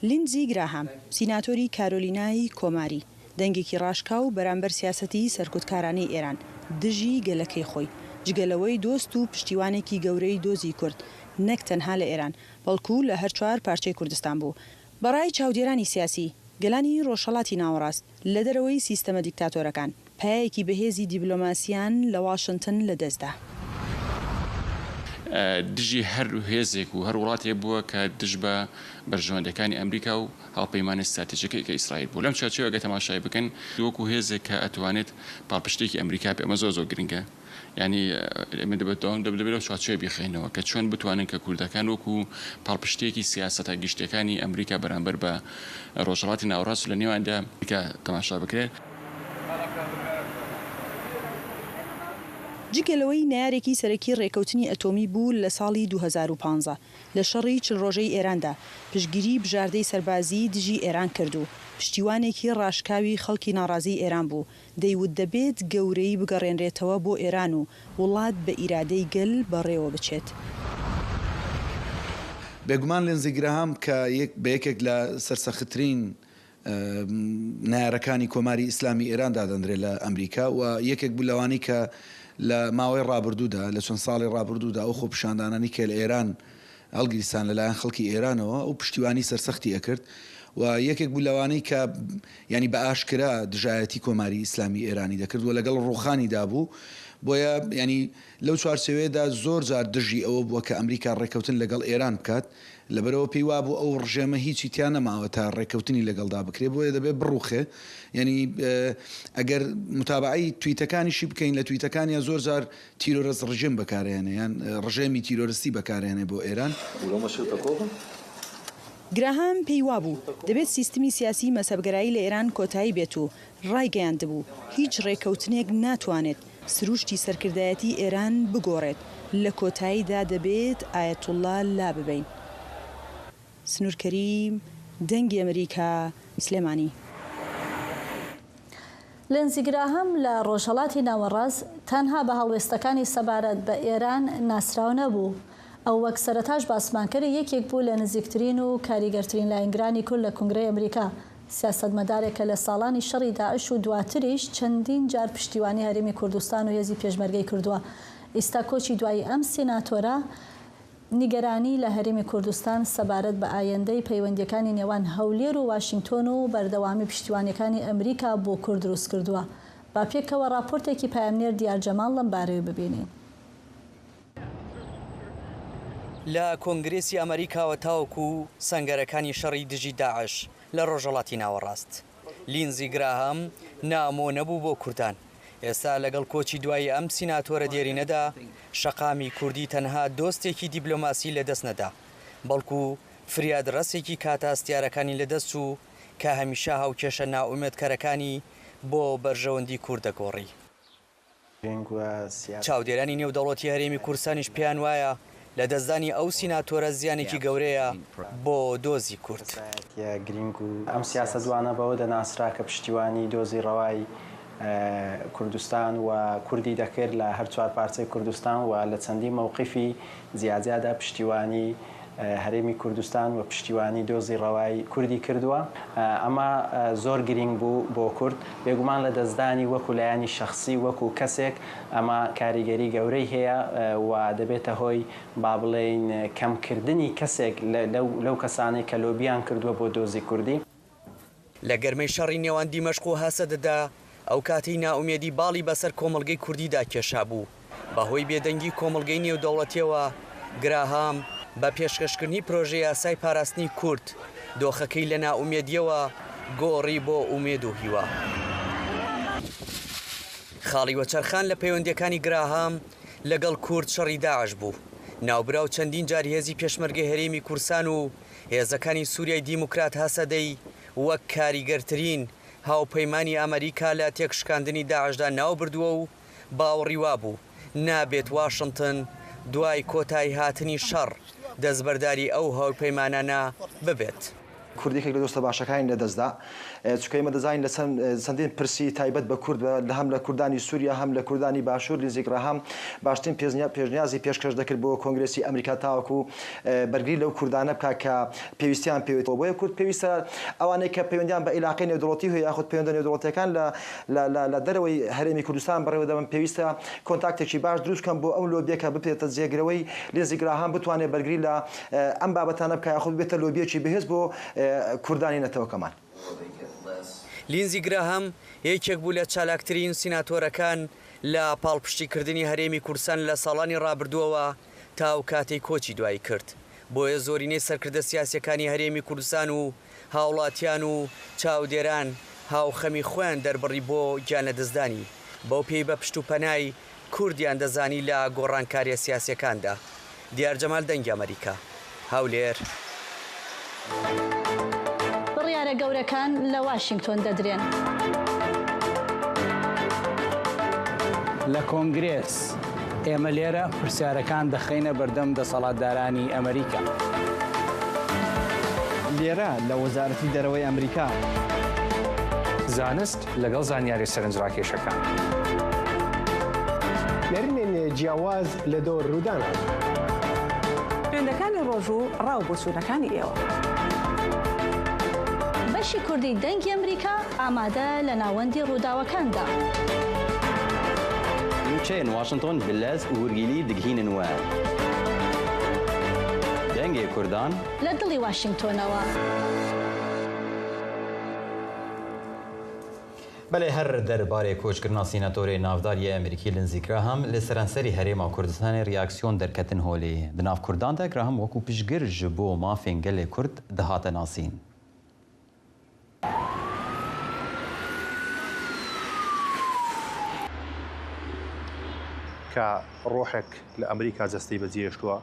لیندزی گراهام، سیناتۆری کارۆلینای کۆماری، دەنگێکی ڕاشکاو بەرامبەر سیاسەتی سەرکوتکارانەی ئێران دژی گەلەکەی خۆی، جگە لەوەی دۆست و پشتیوانێکی گەورەی دۆزی کورد نەک تەنها لە ئێران، بەڵکو لە هەرچوار پارچەی کوردستان بوو. بە ڕای چاودێرانی سیاسی، گەلانی ڕۆژهەڵاتی ناوەڕاست لە دەرەوەی سیستەمە دیکتاتۆرەکان، پایەیەکی بەهێزی دیبلۆماسییان لە واشنتن لە دەست دا. دژی هەر هێزێک و هەر وڵاتێک بووە کە دژ بە بەرژەوەندیەکانی ئەمریکا و هاوپەیمانە ستراتیژەکەی کە ئیسرائیل بوو. لەم چوارچێوە گەر تەماشای بکەن وەکو هێزێک کە ئەتوانێت پاڵپشتێکی ئەمریکا بێ ئەمە زۆر زۆر گرنگە. یانی ئێمە دەبێت دەبێت لەو چوارچێوە بیخەینەوە کە چۆن بتوانن کە کوردەکان وەکو پاڵپشتییەکی سیاسەتە گشتییەکانی ئەمریکا بەرامبەر بە ڕۆژهەڵاتی ناوەڕاست و لە نێواندا ئەمریکا تەماشا بکرێت. جگە لەوەی نەیارێکی سەرەکی ڕێکەوتنی ئەتۆمی بوو لە ساڵی 2015 لە شەڕی 40 ڕۆژەی ئێراندا پشتگیری بژاردەی سەربازیی دژی ئێران کرد و پشتیوانێکی ڕاشکاوی خەڵکی ناڕازیی ئێران بوو دەیوت دەبێت گەورەیی بگەڕێنرێتەوە بۆ ئێران و وڵات بە ئیرادەی گەل بەڕێوە بچێت. بێگومان لینزی گراهام کە بە یەکێک لە سەرسەختترین نەیارەکانی کۆماری ئیسلامی ئێران دادەنرێت لە ئەمریکا و یەکێک بوو لەوانەی کە لە ماوەی ڕابردوودا لە چەند ساڵی ڕابردوودا ئەو خۆپیشاندانانەی کە لە ئێران هەڵگیرسان لەلایەن خەڵکی ئێرانەوە ئەو پشتیوانی سەرسەختی ئەکرد و یەکێک بوو لەوانەی کە یانی بە ئاشکرا دژایەتی کۆماری ئیسلامی ئێرانی دەکرد و لەگەڵ ڕووخانی دابوو بۆیە یانی لەو چوارچێوەیەدا زۆر جار دژی ئەوە بووە کە ئەمریکا ڕێککەوتن لەگەڵ ئێران بکات لەبەرئەوە پێی وابوو ئەو ڕژێمە هیچی تیا نەماوە تا ڕێککەوتنی لەگەڵدا بکرێت بۆیە دەبێت بڕوخێ یانی ئەگەر متابەعەی تویتەکانیشی بکەین لە تویتەکانیا زۆر جار تیرۆرست ڕژێم بەکارهێنێ یان ڕژێمی تیرۆرستی بەکارهێنێ بۆ ئێران. گراهام پێی وابوو دەبێت سیستمی سیاسی مەزهەبگەرایی لە ئێران کۆتایی بێت و ڕایگەیاندبوو هیچ ڕێکەوتنێک ناتوانێت سروشتی سەرکردایەتی ئێران بگۆڕێت، لە کۆتاییدا دەبێت ئایەتوڵڵا لاببەین. سنوور کەریم، دەنگی ئەمریکا، سلێمانی. لینزی گراهام لە ڕۆژهەڵاتی ناوەڕاست تەنها بە هەڵوێستەکانی سەبارەت بە ئێران ناسراو نەبوو. ئەو وەک سەرەتاش باسمان کرد یەکێک بوو لە نزیکترین و کاریگەرترین لایەنگرانی کورد لە کونگرەی ئەمریکا. سیاسەتمەدارێک کە لە ساڵانی شەڕی داعش و دواتریش چەندین جار پشتیوانی هەرێمی کوردستان و هێزی پێشمەرگەی کردووە. ئیستا کۆچی دوایی ئەم سیناتۆرە نیگەرانی لە هەرێمی کوردستان سەبارەت بە ئایەندەی پەیوەندییەکانی نێوان هەولێر و واشینگتۆن و بەردەوامی پشتیوانیەکانی ئەمریکا بۆ کورد دروست کردووە. با پێکەوە ڕاپۆرتێکی پەیامنێر دیار جەماڵ لەم بارەیەوە ببینین. لە کۆنگرێسی ئەمەریکاوە تاوەکو سەنگەرەکانی شەڕی دژی داعش لە ڕۆژهەڵاتی ناوەڕاست، لینزی گراهام نامۆ نەبوو بۆ کوردان. ئێستا لەگەڵ کۆچی دوایی ئەم سیناتۆرە دێرینەدا، شەقامی کوردی تەنها دۆستێکی دیبلۆماسی لەدەست نەدا، بەڵکو فریادڕەسێکی کاتە هەستیارەکانی لەدەست چوو کە هەمیشە هاوکێشە نائومێدکەرەکانی بۆ بەرژەوەندی کورد دەگۆڕی. چاودێرانی نێودەوڵەتی هەرێمی کوردستانیش پێیان وایە لەدەستدانی ئەو سیناتۆرە زیانێکی گەورەیە بۆ دۆزی کورد. ئەم سیاسەتوانە بەوە دەناسرا کە پشتیوانی دۆزی ڕەوای کوردستان و کوردی دەکرد لە هەر چوار پارچەی کوردستان و لە چەندین مەوقیفی جیاجیادا پشتیوانی هەرێمی کوردستان و پشتیوانی دۆزی ڕەوای کوردی کردووە. ئەمە زۆر گرینگ بوو بۆ کورد. بێگومان لە دەستدانی وەکو لایەنی شەخسی وەکو کەسێک ئەمە کاریگەری گەورەی هەیە و دەبێتە هۆی با بڵێین کەمکردنی کەسێک لەو کەسانەی کە لۆبیان کردووە بۆ دۆزی کوردی. لە گەرمەی شەڕی نێوان دیمەشق و هەسەدەدا، ئەو کاتەی نائومێدی باڵی بەسەر کۆمەڵگەی کوردیدا کێشابوو، بەهۆی بێدەنگی کۆمەڵگەی نێودەوڵەتییەوە، گراهام بە پێشکەشکردنی پرۆژەیاسای پاراستنی کورد، دۆخەکەی لە نائومێدییەوە گۆڕی بۆ ئومێد و هیوا. خاڵی وەچەرخان لە پەیوەندییەکانی گراهام لەگەڵ کورد شەڕی داعش بوو. ناوبراو چەندین جار هێزی پێشمەرگەی هەرێمی کوردستان و هێزەکانی سوریای دیموکرات هەسەدەی وەک کاریگەرترین هاوپەیمانی ئەمەریکا لە تێکشکاندنی داعشدا ناوبردووە و باوەڕی وابوو نابێت واشنتن دوای کۆتاییهاتنی شەڕ دەستبەرداری ئەو هاوپەیمانانە ببێت. کورد یەکێک لە دۆستە باشەکانی لەدەستدا، چونکە ئێمە دەزانین لە چەندین پرسی تایبەت بە کورد هەم لە کوردانی سووریا هەم لە کوردانی باشوور لینزی گراهام باشترین پێشنیازی پێشکەش دەکرد بۆ کۆنگرێسی ئەمریکا تاوەکو بەرگری لەو کوردانە بکات کە پێویستیان پێوێت بۆیە کورد پێویستە ئەوانەی کە پەیوەندیان بە ئیلاقەی نێودەوڵەتی هەیە یاخود پەیوەندە نێودەوڵەتیەکان لە لە دەرەوەی هەرێمی کوردستان بەڕێوە دەبەن پێویستە کۆنتاکتێکی باش دروست بکەن بۆ ئەو لۆبیە کە ببێتە جێگرەوەی لینزی گراهام بتوانێت بەرگری لە ئەم بابەتانە بکات یاخود ببێتە لۆبیەکی بەهێز بۆ کوردانی نەتەوەکەمان. لینزی گراهام یەکێک بوو لە چالاکترین سیناتۆرەکان لە پاڵپشتیکردنی هەرێمی کوردستان لە ساڵانی ڕابردووەوە تا ئەو کاتەی کۆچی دوایی کرد، بۆیە زۆرینەی سەرکردە سیاسییەکانی هەرێمی کوردستان و هاوڵاتیان و چاودێران هاوخەمی خۆیان دەربڕی بۆ گیانلەدەستدانی، بەو پێی بە پشت و پەنای کوردیان دەزانی لە گۆڕانکارییە سیاسییەکاندا. دیار جەمال دەنگی ئەمەریکا، هەولێر. بڕیارە گەورەکان لە واشینگتۆن دەدرێن. لە کۆنگرێس، ئێمە لێرە پرسیارەکان دەخەینە بەردەم دەسەڵاتدارانی ئەمریکا. لێرە لە وەزارەتی دەرەوەی ئەمریکا. زانست لەگەڵ زانیاریە سەرنجڕاکێشەکان. نەرمێن جیاواز لە دۆر ڕوودانان. ترێندەکانی ڕۆژ و ڕا و بۆچوونەکانی ئێوە. بەشی کوردی دەنگی ئەمریکا ئامادە لە ناوەندی ڕووداوەکاندا. نوچەێن واشنتۆن بلەز هورگیلی دگهینن وە دەنگێ کوردان. لە دڵی واشینگتۆنەوە. بەلێ هەر دەربارەێ کۆچکردنا سیناتۆرێ ناڤدار یێ ئەمریکی لنزی گراهام لە سەرانسەری هەرێما کوردستانێ ریاکسیۆن دەرکەتن هۆلێ. د ناڤ کوردان دە گراهام وەکوو پشتگر ژ بۆ مافێن گەلێ کورد دهاتە ناسین. کە ڕۆحێک لە ئەمریکا جەستەی بەجێهێشتووە،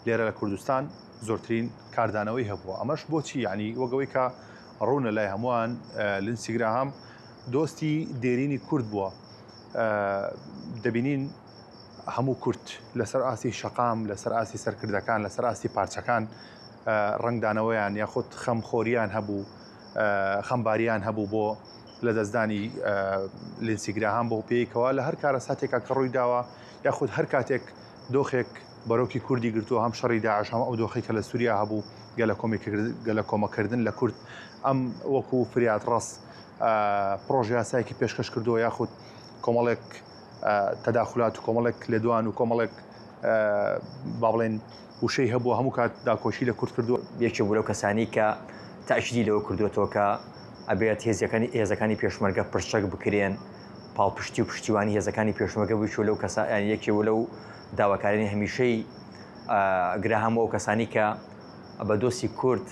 لێرە لە کوردستان زۆرترین کاردانەوەی هەبووە. ئەمەش بۆچی؟ یانی وەک ئەوەی کە ڕوونە لای هەمووان لینسی گراهام دۆستی دێرینی کورد بووە. دەبینین هەموو کورد لەسەر ئاستی شەقام، لەسەر ئاستی سەرکردەکان، لەسەر ئاستی پارچەکان ڕەنگدانەوەیان یاخود خەمخۆریان هەبوو، خەمباریان هەبوو بۆ لەدەستدانی لینسی گراهام بەو پێیەی کەوا لە هەر کارەساتێکا کە ڕووی داوە یاخود هەر کاتێک دۆخێک. بەرۆکی کوردی گرتووە، هەم شەڕی داعش، هەم ئەو دۆخەی کە لە سووریا هەبوو، گەلەکۆمەکردن لە کورد، ئەم وەکو فریادڕەس پڕۆژەیاسایەکی پێشکەش کردووە یاخود کۆمەڵێک تەداخولات و کۆمەڵێک لێدوان و کۆمەڵێک با بڵێن وشەی هەبووە هەموو کات داکۆکی لە کورد کردووە. یەکێک بوو لەو کەسانەی کە تەئکیدی لەوە کردووەتەوە کە ئەبێت هێزەکانی هێزەکانی پێشمەرگە پرچەک بکرێن، پاڵپشتی و پشتیوانی هێزەکانی پێشمەرگە بوو لەو کەسە یانی یەکێ بوو لەو داواکاریانی هەمیشەی گراهام و ئەو کەسانی کە بە دۆستی کورد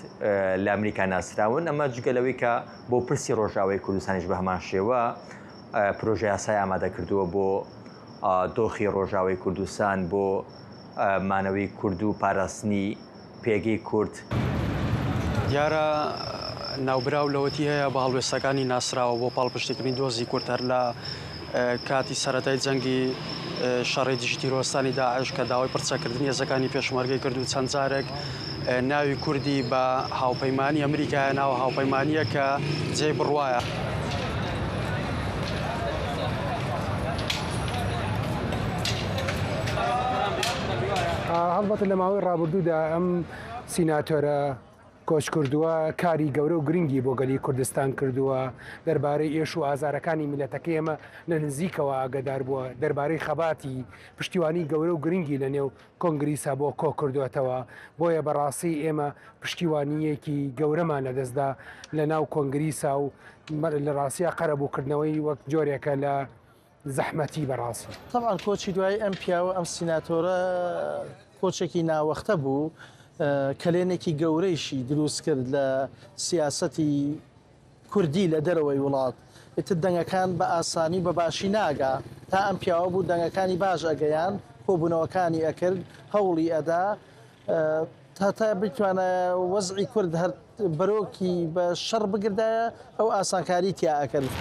لە ئەمریکا ناسراون ئەمە جگە لەوەی کە بۆ پرسی ڕۆژاوای کوردستانیش بە هەمان شێوە پرۆژە یاسای ئامادە کردووە بۆ دۆخی ڕۆژاوای کوردستان بۆ مانەوەی کورد و پاراستنی پێگەی کورد. دیارە ناوبراو لەوەتی هەیە بە هەڵوێستەکانی ناسراوە بۆ پاڵپشتیکردنی دۆزی کورد هەر لە کاتی سەرەتای جەنگی شەڕی دژی تیرۆرستانی داعش کە داوای پڕچەکردنی هێزەکانی پێشمەرگەی کرد و چەند جارێک ناوی کوردی بە هاوپەیمانی ئەمریکایە ناوە هاوپەیمانییە کە جێی بڕوایە. هەڵبەتە لە ماوەی ڕابردوودا ئەم سیناتۆرە کۆچکردووە کاری گەورە و گرنگی بۆ گەلی کوردستان کردووە، دەربارەی ئێش و ئازارەکانی میللەتەکەی ئێمە لە نزیکەوە ئاگەدار بووە، دەربارەی خەباتی پشتیوانی گەورە و گرنگی لە نێو کۆنگریسا بۆ کۆکردووەتەوە، بۆیە بەڕاستی ئێمە پشتیوانییەکی گەورەمان لەدەستدا لە ناو کۆنگریسا و لە ڕاستیا قەرەبووکردنەوەی وەک جۆرێکە لە زەحمەتی بەڕاستی. تەبعەن کۆچی دوایی ئەم پیاوە، ئەم سیناتۆرە کۆچێکی ناوەختە بوو، کەلێنێکی گەورەیشی دروست کرد لە سیاسەتی کوردی لە دەرەوەی وڵات. ئیتر دەنگەکان بە ئاسانی و بە باشی ناگا. تا ئەم پیاوە بوو دەنگەکانی باش ئەگەیاند، کۆبوونەوەکانی ئەکرد، هەوڵی ئەدا هەتا بتوانایە وەزعی کورد هەر بەرۆکی بە شەڕ بگردایە ئەو ئاسانکاری تیا ئەکرد.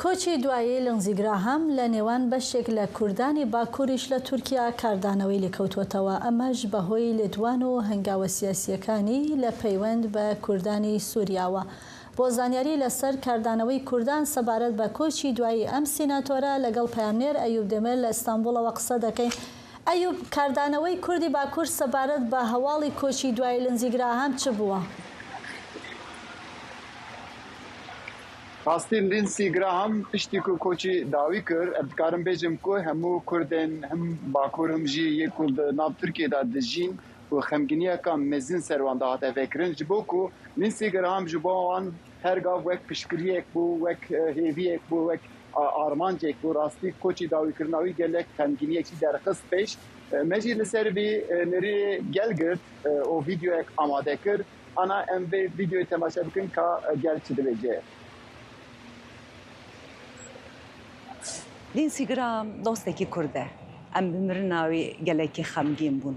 کۆچی دوایی لنزی گراهام لە نێوان بەشێک لە کوردانی باکوریش لە تورکیا کاردانەوەی لێکەوتووەتەوە، ئەمەش بەهۆی لێدوان و هەنگاوە سیاسییەکانی لە پەیوەند بە کوردانی سوریاوە. بۆ زانیاری لەسەر کاردانەوەی کوردان سەبارەت بە کۆچی دوایی ئەم سیناتۆرە لەگەڵ پەیامنێر ئەیوب دێمر لە ئیستانبوڵەوە قسە دەکەین. ئەیوب، کاردانەوەی کوردی باکور سەبارەت بە هەواڵی کۆچی دوایی لنزی گراهام چ بووە؟ ڕاستی لینسی گراهام پشتی ku koçî dawî kir em dikarim bêjim ku hemû Kurdên him Bakur him jî yê ku di nav Tirkiyê de dijîn û xemgîniyeka mezin ser wan de hate vekirin ji bo ku Lindsey Graham ji bo wan her gav wek piştgiriyek bû, wek hêviyek bû, wek armancek bû. Rastî koçî dawîkirina wî gelek xemgîniyekî derxist pêş. Me jî li ser vî nêrînê gel girt û vîdeoyek amade kir. Ana em vê vîdeoyê temaşe bikin ka gel çi dibêje. Lindsey Graham dostekî Kurd e. Em bi mirina wî gelekî xemgîn bûn.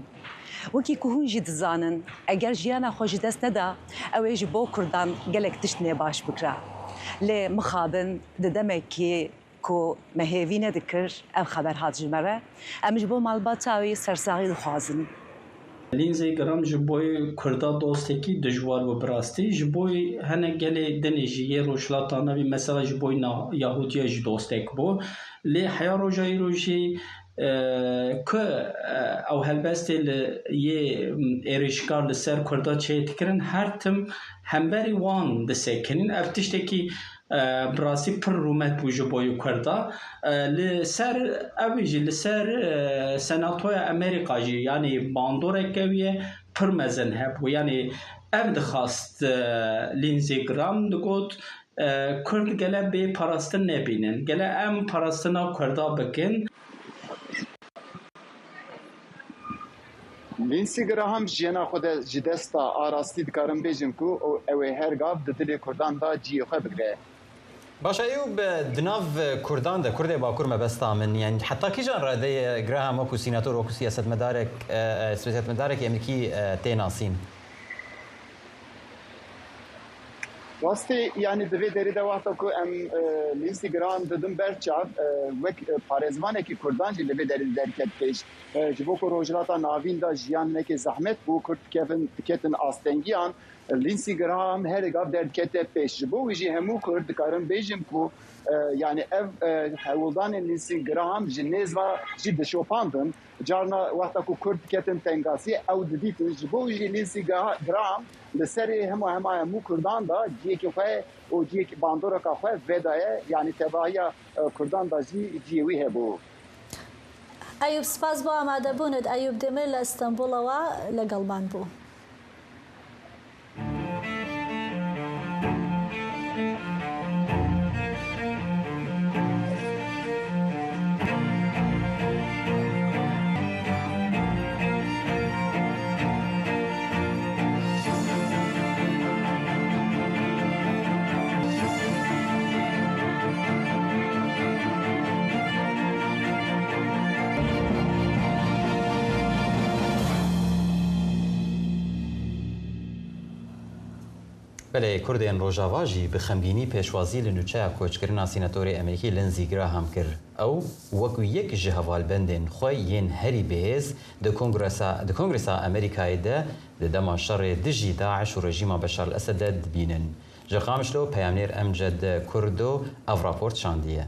Wekî ku hûn jî dizanin, eger jiyana xwe ji dest neda, ew ê ji bo Kurdan gelek tişt nêbaş bikira. Lê mixabin di demekî ku me hêvî nedikir ev xeber hat ji me re. Em ji bo malbata wî sersaxî dixwazin. Lindsey Graham ji bo Kurda dostekî dijwar bû bi rastî. Ji bo hinek gelê dinê jî yê Rojhilata Navîn mesela ji bo Yahûdiya jî dostek bû. Lê heya roja îro jî ku ew helbestê li yê êrişkar li ser Kurda çêdikirin her tim hemberî wan disekinîn. Ev tiştekî bi rastî pir rûmet bû ji bo Kurda. Li ser ew jî li ser Senatoya Amerîka jî yanî bandoreke wî ye pir mezin hebû. Yanî ev dixwast Lindsey Graham digot Kurd gele bê parastin nebînin. Gele em parastina Kurda bikin. Lindsey Graham jiyana xwe de ji dest da a rastî dikarim bêjim ku ew ê her gav di dilê Kurdan de ciyê xwe bigre. Baş e Eyûb di nav Kurdan de, Kurdê Bakur mebesta min yani heta kîjan radeyê Graham wekû sînator wekû siyasetmedarek siyasetmedarekî Amerîkî tê nasîn? Rastî yanî di vê derê de wexta ku em Lindsey Graham didin ber çav wek parêzvanekî Kurdan jî li vê derê derket pêş. Ji bo ku Rojhilata Navîn de jiyan hinekê zehmet bû, Kurd dikevin diketin astengiyan, Lindsey Graham her gav derdikete pêş. Ji bo wî jî hemû Kurd dikarin bêjin ku. Yanî ev hewldanên Lindsey Graham ji nêz ve jî dişopandin. Carna wexta ku Kurd diketin tengasiyê ew didîtin. Ji bo wî jî Lindsey Graham li serê hema hema hemû Kurdan de ciyekî xwe û ciyekî bandoreka xwe vedaye. Yanî tevahiya Kurdan de jî ciyê wî hebû. Eyûb spas bo amadebûnت. Eyûb Demir li Istenbûlewa لەگەڵمان بوو. Belê, Kurdên Rojava jî bi xemgînî pêşwazî li nûçeya koçkirina sînatorê Amerîkî Lindsey Graham kir. Ew wekû yek ji hevalbendên xwe yên herî bihêz di Kongresa di Kongresa Amerîkayê de di dema şerê dijî DAIŞ û rejîma Beşar el-Esed de dibînin. Ji Qamişlo peyamnêr Emced Kurdo ev raport şandiye.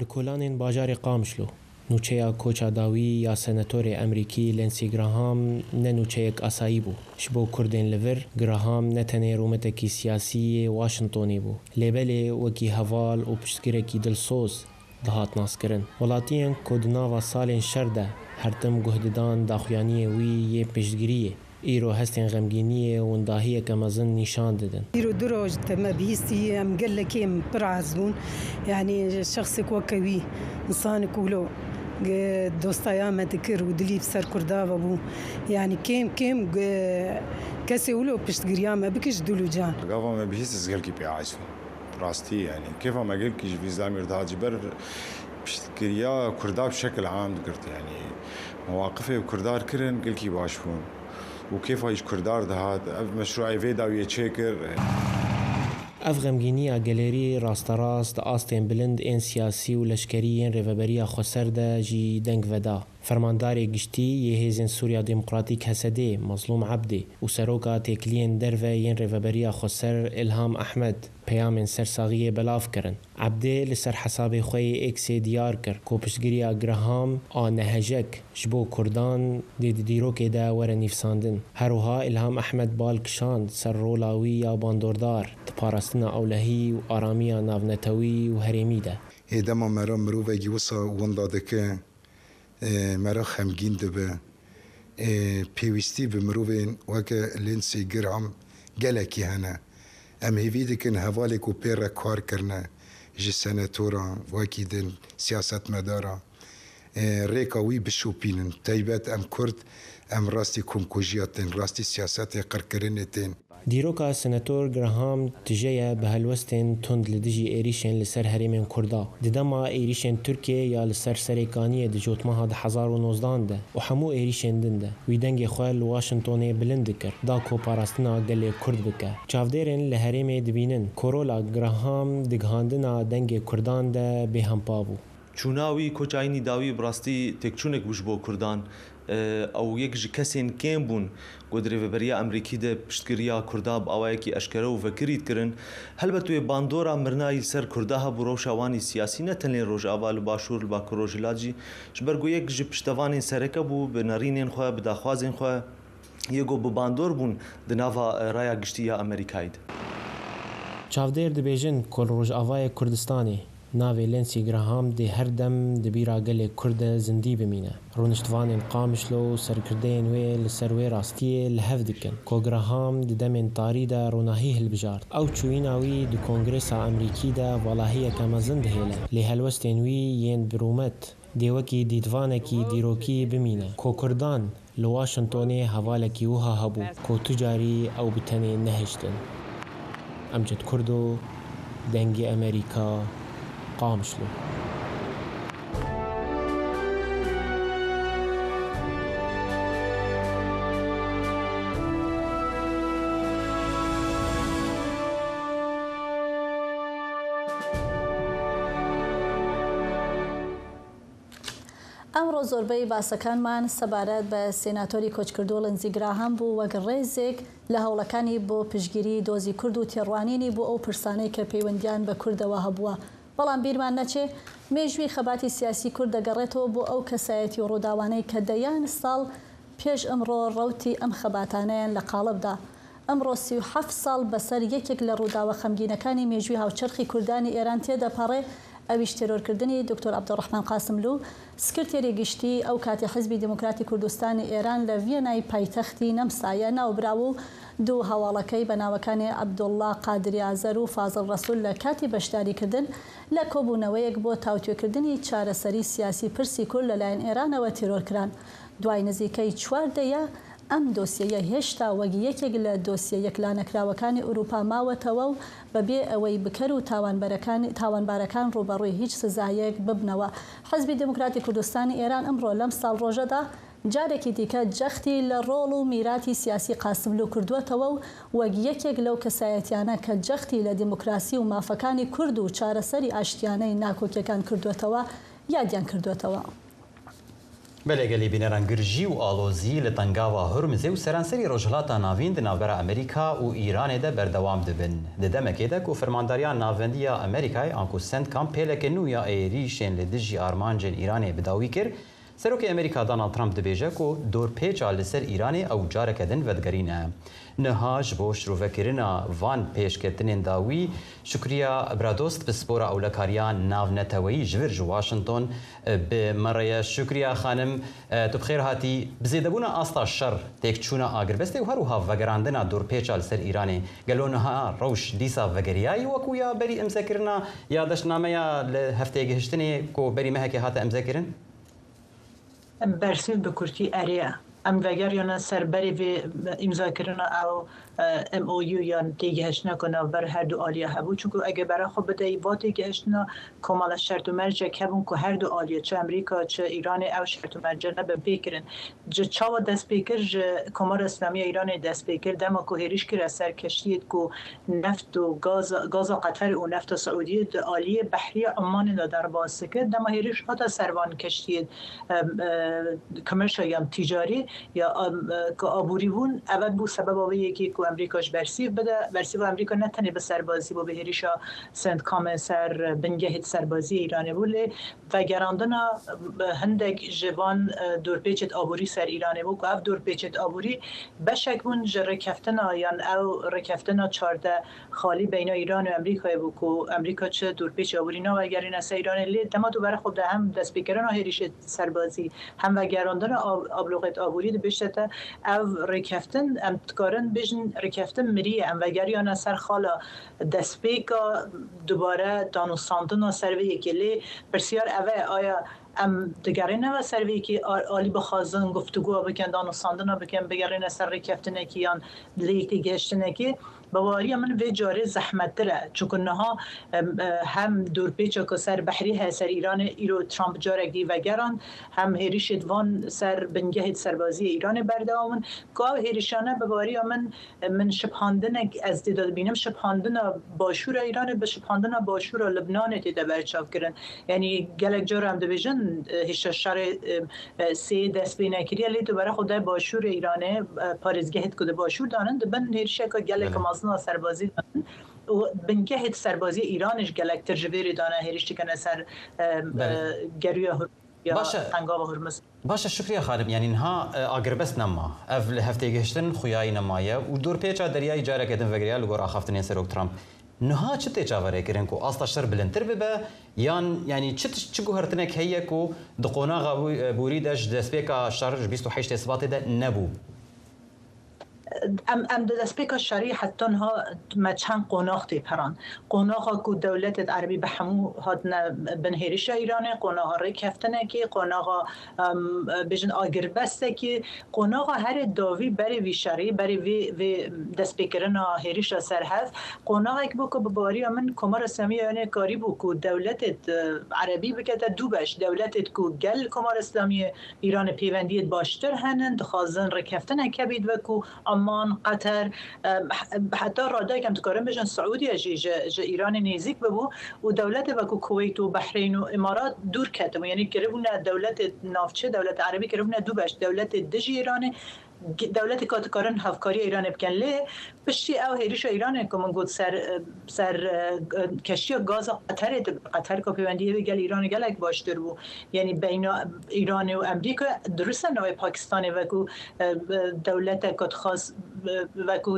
Li kolanên bajarê Qamişlo, nûçeya koça dawî ya senatorê Emrîkî Lindsey Graham ne nûçeyek asayî bû. Ji bo Kurdên li vir, Graham ne tenê rûmetekî siyasî yê Washingtonê bû, lê belê wekî heval û piştgirekî dilsoz dihat naskirin. Welatiyên ku di nava salên şer de hertim guh didan daxuyaniyê wî yê piştgiriyê, îro hestên xemgîniyê û windahiyeke mezin nîşan didin. Îro du roj te me bihîstî em gelekî em pir ez bûn. Yanî şexsek weke wî însanek wilo dostaya me dikir û dilî bi ser kurda ve bû. Yanî kêm kêm kesê wilo piştgiriya me bike ji dil û can. Gava me bihîst ez gelekî pê aciz bûm. Rastî yanî kêfa me gelekî ji vî zilamî re dihat ji ber piştgiriya kurda bi şekil am digirt yanî mewaqifê kurda kirin gelekî baş bûn û kêfa jî ji kurda dihat ev meşrûeyê vê dawiyê çêkir. Ev xemgîniya gelêrî rasterast di astên bilind ên siyasî û leşkerî yên Rêveberiya Xweser de jî deng veda. Fermandarê Giştî yê Hêzên Sûriya Demokratîk HSD Mezlûm Ebdî û Seroka Têkiliyên Derve yên Rêveberiya Xweser Îlham Ehmed peyamên sersaxiyê belav kirin. Ebdê li ser hesabê xwe yê X'ê diyar kir ku piştgiriya Graham a nehejek ji bo Kurdan dê di dîrokê de were nivîsandin. Her wiha Îlham Ehmed bal kişand ser rola wî ya bandordar di parastina ewlehî û aramiya navnetewî û herêmî de. Ê dema mera mirovekî wisa winda dike Mera xemgîn dibe. Pêwîstî bi mirovên weke Lindsey Graham gelekî hene. Em hêvî dikin hevalê ku pê re kar kirine ji senatoran wekî din siyasetmedaran rêka wî bişopînin. Taybet em Kurd em rastî komkujiya tên, rastî siyasetê qirkirinê tên. Dîroka Senator Graham tije ye bi helwestên tund li dijî êrîşên li ser herêmên Kurda. Di dema êrîşên Tirkiyeyê ya li ser Serê Kaniyê di cotmeha 2019 de û hemû êrîşên din de, wî dengê xwe li Washingtonê bilind dikir da ku parastina gelê Kurd bike. Çavdêrên li herêmê dibînin ku rola Graham di gihandina dengê Kurdan de bêhempa bû. Çûna wî koçayînî dawî bi rastî têkçûnek bû ji bo Kurdan. Ew yek ji kesên kêm bûn ku di rêveberiya Emrîkî de piştgiriya Kurda bi awayekî eşkere û vekirî dikirin. Helbet wê bandora mirinayî li ser Kurda hebû rewşa wan î siyasî ne tenê li Rojava li Başûr li Bakur Rojhilat jî ji ber ku yek ji piştevanên sereke bû bi nerînên xwe bi daxwazên xwe yê ku bi bandor bûn di nava raya giştî ya Amerîkayê de. Çavdêr dibêjin ku li Rojavayê Kurdistanê Navê Lindsey Graham dê her dem di bîra gelê Kurd de zindî bimîne. Rûniştvanên Qamişlo û serkirdeyên wê li ser wê rastiyê li hev dikin ku Graham di demên tarî de ronahî hilbijart. Ew çûyîna wî di Kongresa Amerîkî de valahiyeke mezin dihêle, lê helwestên wî yên bi rûmet dê wekî dîtvanekî dîrokî bimîne ku Kurdan Li Washingtonê hevalekî wiha hebû ku tu carî ew bi tenê nehiştin. Emced Kurdo, Dengê Amerîka, Qamişlo. ئەمڕۆ زۆربەی باسەکانمان سەبارەت بە سێناتۆری کۆچکردوو ڵنزی گراهام بوو وەک ڕێزێک لە هەوڵەکانی بۆ پشتگیری دۆزی کورد و تێڕوانینی بۆ ئەو پرسانەی کە پەیوەندیان بە کوردەوە هەبووە. بەڵام بیرمان نەچێ مێژووی خەباتی سیاسی کورد دەگەڕێتەوە بۆ ئەو کەسایەتی و ڕووداوانەی کە دەیان ساڵ پێش ئەمڕۆ ڕەوتی ئەم خەباتانەیان لە قاڵب دا. ئەمڕۆ 37 ساڵ بەسەر یەکێک لە ڕووداوە خەمگینەکانی مێژووی هاوچەرخی کوردانی ئێران تێدەپەڕێ، ئەویش تێرۆرکردنی دکتۆر عەبدولڕەحمان قاسملوو، سکرتێری گشتیی ئەو کاتی حیزبی دیموکراتی کوردستانی ئێران لە ڤیەنای پایتەختی نەمسایە ناوبراو و دوو هاواڵەکەی بە ناوەکانی عەبدوڵڵا قادری ئازەر و فازڵ ڕەسول لە کاتی بەشداریکردن لە کۆبوونەوەیەک بۆ تاوتوێکردنی چارەسەری سیاسی پرسی کورد لەلایەن ئێرانەوە تێرۆرکران. دوای نزیکەی چوار دەیە ئەم دۆسیەیە هێشتا وەک یەکێک لە دۆسیە یەکلانەکراوەکانی ئورووپا ماوەتەوە و بەبێ ئەوەی بکەر و تاوانبارەکان ڕووبەڕووی هیچ سزایەک ببنەوە. حیزبی دێموکراتی کوردستانی ئێران ئەمڕۆ لەم ساڵڕۆژەدا جارێکی دیکە جەختی لە ڕۆڵ و میراتی سیاسی قاسملوو کردووەتەوە و وەک یەکێک لەو کەسایەتیانە کە جەختی لە دێموکراسی و مافەکانی کورد و چارەسەری ئاشتیانەی ناکۆکیەکان کردووەتەوە یادیان کردووەتەوە. بەلێ گەلی بینەران گرژی و ئاڵۆزی لە تەنگاڤا هورمزێ و سەرانسەری ڕۆژهەڵاتا ناڤین di navbera Amerîka û Îranê de berdewam dibin. Di demekê de ku Fermandariya Navendî ya Amerîkayê anku CENTCOM pêleke nû ya êrîşên li dijî armancên Îranê bi dawî kir, Serokê Amerîka Donald Trump dibêje ku dorpêça li ser Îranê ew careke din vedigerîne. Niha ji bo şirovekirina van pêşketinên dawî Şukriya Bradost pispora ewlekariya navneteweyî ji vir ji Washington Bi me re ye Şukriya xanim, tu bi xêr hatî. Bi zêdebûna asta şer, têkçûna agirbestê û her wiha vegerandina dorpêça li ser Îranê, gelo niha rewş dîsa vegeriyayî wekû ya berî imzekirina ya deştnameya li hevtêgihiştinê ku berî mehekê hate imzekirin? Bersiv bi kurtî erê ye. Em vegeriyane ser berê vê îmzakirina ew MOU yan têgihiştina ku navber her du aliya hebû. Çunku eger bera xwe bideyî va têgihiştina komala şert û mercek hebûn ku her du aliya çi Amerîka çi Îranê ew şert û merce ne binpê kirin. Ji çawa dest pê kir ji Komara Îslamî ya Îranê dest pê kir dema ku hêriş kire ser keştiyê ku neft û gaza gaza Qeterê û nefta Siûdiyê di aliyê behriya Ummanê de derbas dikir dema hêriş hate ser van keştiyê commercial yan tîcarî ya ku aborî bûn ev bû sebeba wê yekê ku Amerîka ji bersîv bide. Bersîva Amerîka ne tenê bi serbazî bû bi hêrîşa CENTCOMê ser bingehê serbaziyê Îranê bû lê vegerandina hindek ji van dorpêçên aborî ser Îranê bû ku ev dorpêçên aborî beşek bûn ji rêkeftina yan ew rêkeftina 14 xalî beyna Îran û Amerîkayê bû ku Amerîka çi dorpêçê aborî nawegerîne ser Îranê lê dema dubare xwe bide hem destpêkirina hêrîşê serbazî hem vegerandina abloqêt aborî dibêje te ev rêkeftin em dikarin bêjin rêkeftin mirî ye em vegeriyane ser xala destpêka dubare danûstandina ser vê yekê lê pirsyar ev e aya em digerîne ser vê yekê alî bixwazin guftugoya bikin danûstandina bikin bigerîne ser rêkeftinekî yan lê têgihiştinekî Bi baweriya min vê carê zehmettir e. Çunku niha hem dorpêça ku ser behrî heye ser Îranê îro Trump carek dî vegerand, hem hêrîşê van ser bingehê serbaziyê Îranê berdewam in. Ku ew hêrîşane bi baweriya min min şibhandinek ez tê de dibînim şibhandina başûra Îranê bi şibhandina başûra Libnanê tê de berçavkirin. Yanî gelek car em dibêjin hêşta şerê Sê dest pê nekiriye lê dubare xwe de başûrê Îranê parêzgehê ku di başûr danin di bin hêrişeke gelek mezin a serbazî danin û bingehê serbaziyê Îranê ji gelektir ji vê rê dane hêriş dikene ser gerûya ya Tengava Hurmuz. Baş e Şukriye xanim yanî niha agirbest nema. Ev li hevtêgihiştin xuyayî nemaye û dorpêça deryayî careke din vegiriya li gor axaftinên Serok Trump. Niha çi tê çaverêkirin ku asta şer bilindtir bibe yan yanî çi tişt çi guhertinek heye ku di qonaxa borî de ji destpêka şer ji 28 Sibatê de nebû? Em em di destpêka şerî heta niha me çend qonax tê peran. Qonaxa ku dewletên erebî bi hemû hatine bin hêrişa Îranê, qonaxa rêkeftinekê, qonaxa bêjin agirbestekê, qonaxa herê dawî berê vî şerî, berê vê vê destpêkirina hêrişa ser hev, qonaxek bû ku bi baweriya min Komara Îslamî ya Îranê karîbû ku dewletê erebî bikete du beş, dewletê ku gel Komara Îslamî Îranê pêwendiyê baştir henin, dixwazin rêkeftinek hebît wekû Amman. عومان، قەتەر heta radeyek em dikarin bêjin Siûdiye jî ji Îranê nêzîk bibû û dewletê wekû Kuweyt û Behreyn û Îmarat dûr ketibûn. Yanî kiribûne dewletê navçe, dewletê erebî kiribûne du beş, dewletê dijî Îranê, dewletê ka dikarin hevkariya Îranê bikin. Lê piştî ew hêrişa Îranê ku min got ser ser keştiya gaza Qeterê dibe, Qeter ka pêwendiyê wê gel Îranê gelek baştir bû. Yanî beyna Îranê û Emrîka dirust e navê Pakistanê wekû dewleteke dixwast wekû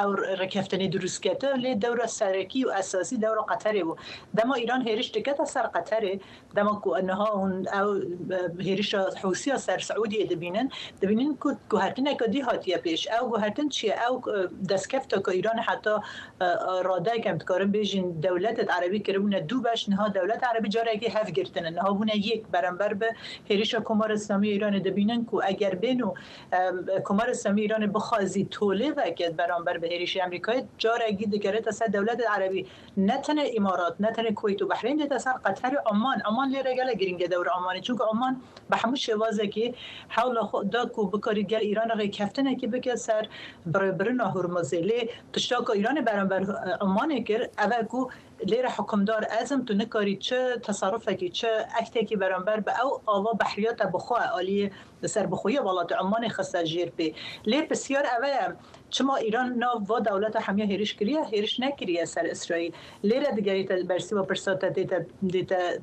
ew rêkeftinê dirust kete lê dewra serekî û esasî dewra Qeterê bû. Dema Îran hêriş dikete ser Qeterê dema ku niha hûn ew hêrişa Hûsiya ser Siûdiyê dibînin, dibînin ku guhertineke dî hatiye pêş. Ew guhertin çi ye? Ew destkefta ku Îranê heta Radeyek em dikarin bêjin dewletên erebî kiribûne du beş, niha dewletên erebî carekê hev girtine, niha bûne yek beramber bi hêrişa Komara Îslamî ya Îranê dibînin ku eger bên û Komara Îslamî ya Îranê bixwazî tolê veke beramber bi hêrişê Amerîkayê carekî digerête ser dewletên erebî ne tenê Îmarat, ne tenê Kuweyt û Behreyn dête ser Qeter û Oman. Oman lêre gelek girîng e dewra Omanê çunku Oman bi hemû şêwazekî hewla xwe da ku bikarî gel Îranê rêkeftinekî bike ser birêvebirina Hurmuzê lê Tişta ku Îranê beramber Ummanê kir ev e ku lêre hukimdar ez im, tu nikarî çi teserufekî, çi ektekî beramber bi ew ava behriya te bi xwe aliyê serbixweyiya welatê Ummanê xiste jêr pê. Lê pirsiyar ev e çima Îran nav va dewleta hemiya hêriş kiriye, hêriş nekiriye ser Îsraîl. Lêre digerî te bersîva pirsa te dête dête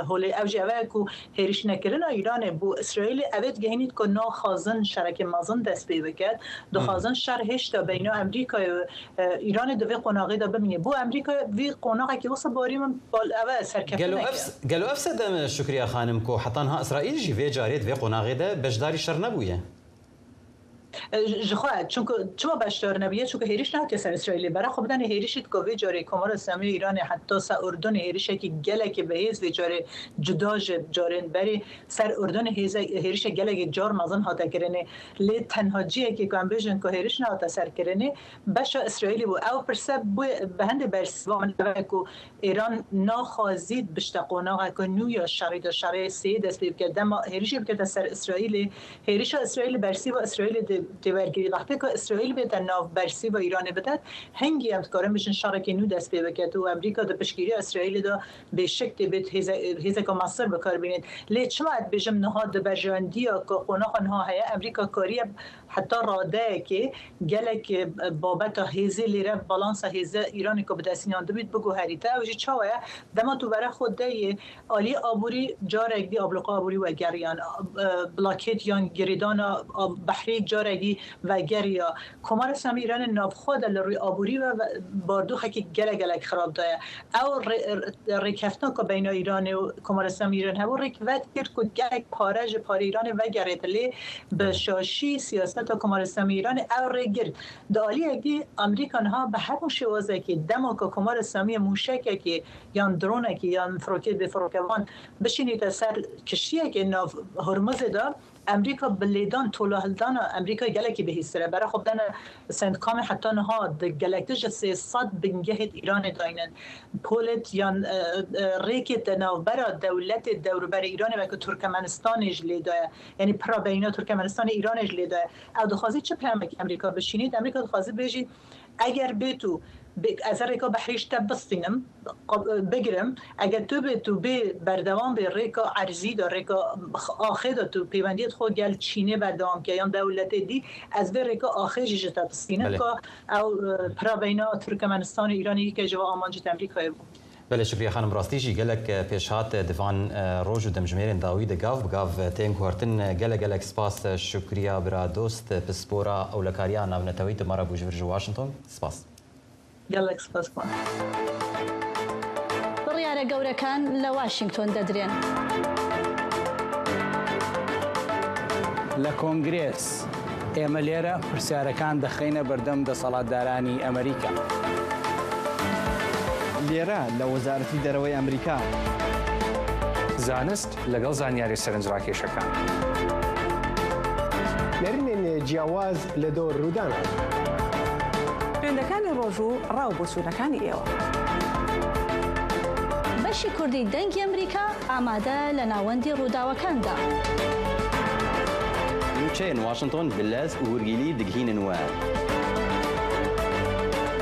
holê ew jî ev e ku hêriş nekirina Îranê bo Îsraîlê ev ê digehînît ku naxwazin şerekê mezin dest pê biket, dixwazin şer hêşta beyna Emrîkayê û Îranê di vê qonaxê de bimîne. Bo Emrîkayê vî qonaxekî wisa barî min bal ev e serkeftinek e. Gelo ev sedem e Şukriye xanim ku heta niha Îsraîl jî vê carê di vê qonaxê de beşdarî şer nebûye? Ji xwe çunku çima beşdar nebûye? Çunku hêriş nehatiye ser Îsraîlê. Bera xwe bidenê hêrişê dike vê carê Komara Îslamî ya Îranê heta ser Urdunê hêrişekî gelekî bihêz vê carê cuda ji carên berê ser Urdunê hêrişek gelekî car mezin hate kirinê. Lê tenha ciyekî ku em bêjin ku hêriş nehate ser kirinê beşa Îsraîlê bû. Ew pirse bi hindê bersiva min ev e ku Îran naxwazît bişte qonaxeke nû ya şerî de şerê sêyê dest pê bike. Dema hêrişê bikete ser Îsraîlê, hêrişa Îsraîlê bersîva Îsraîlê dê tê wergirî. Wextê ku Îsraîl bête nav bersîva Îranê bide, hingî em dikarin bijin şerekê nû dest pê bike û Amerîka di piştgiriya Îsraîlê de bêşik dê bêt hêzeke mezin bikar bînit. Lê çima ez dibêjim niha di berjewendiya ku qonaxa niha heye, Amerîka kariye Heta radeyekê gelek babeta hêzê lêre balansa hêze Îranê ku bi destînan dibît biguherîte. Ew jî çawa ye? Dema tu vere xwe deyê aliyê aborî carek dî abloqa aborî wegeriyan, blakêt yan girêdana behrî carek dî vegeriya. Komara Îslamî Îranê navxwe de li rûyê aborî ve bardoxekî gelek gelek xirab daye. Ew rêkeftina ku beyna Îranê û Komara Îslamî Îran hebû rêk vedikir ku gelek pare ji parê Îranê vegerêt lê bi şaşî siyaseta Komara Îslamî Îranê ew rê girt. Di aliyekî Amerîka niha bi hemû şêwazekî dema ku Komara Îslamî mûşekekî yan dronekî yan firokeyê bêfirokevan bişînîte ser kiştiyekê nav Hurmuzê de Emrîka bi lêdan tolahildana Emrîka gelekî bihîstir e. Bere xwe bidene Centcomê heta niha di gelektir ji 300 bingehên Îranê daynin. Polêt yan rêkê di navbera dewletê dewrûberê Îranê weke Turkemenistanê ji lê daye. Yanî pira beyna Turkemenistanê Îranê ji lê daye. Ew dixwazî çi peyamekî Emrîka bişînî? Emrîka dixwazî bêjî Eger bê tu ez rêka behrî ji te bistînim, bigirim, eger tu bê tu bê berdewam bê rêka erzî de, rêka axê de tu pêwendiyê xwe gel Çînê berdewam ke yan dewletê dî, ez vê rêka axê jî ji te bistînim ka ew pira beyna Tirkmenistanê Îranê yeke ji va amancê Emrîkayê bû. Belê Şukriye xanim rastî jî gelek pêşhat di van roj û demjimêrên dawî de gav bi gav tên guhertin. Gelek gelek spas Şukriya Biradost pispora ewlekariya navneteweyî tu me re bû ji vir ji Washington. Spas. Gelek spas xwe. بڕیارە گەورەکان لە واشینگتۆن دەدرێن. لە کۆنگرێس، ئێمە لێرە پرسیارەکان دەخەینە بەردەم دەسەڵاتدارانی ئەمریکا. لێرە لە وەزارەتی دەرەوەی ئەمریکا. زانست لەگەڵ زانیاریە سەرنجڕاکێشەکان. نەرینên جیاواز لە دۆر ڕوودانان. ترێندەکانی ڕۆژ و ڕا و بۆچوونەکانی ئێوە. بەشی کوردی دەنگی ئەمریکا ئامادە لە ناوەندی ڕووداوەکاندا. Nûçeyên Washington bi lez û hûrgîlî digihînin we.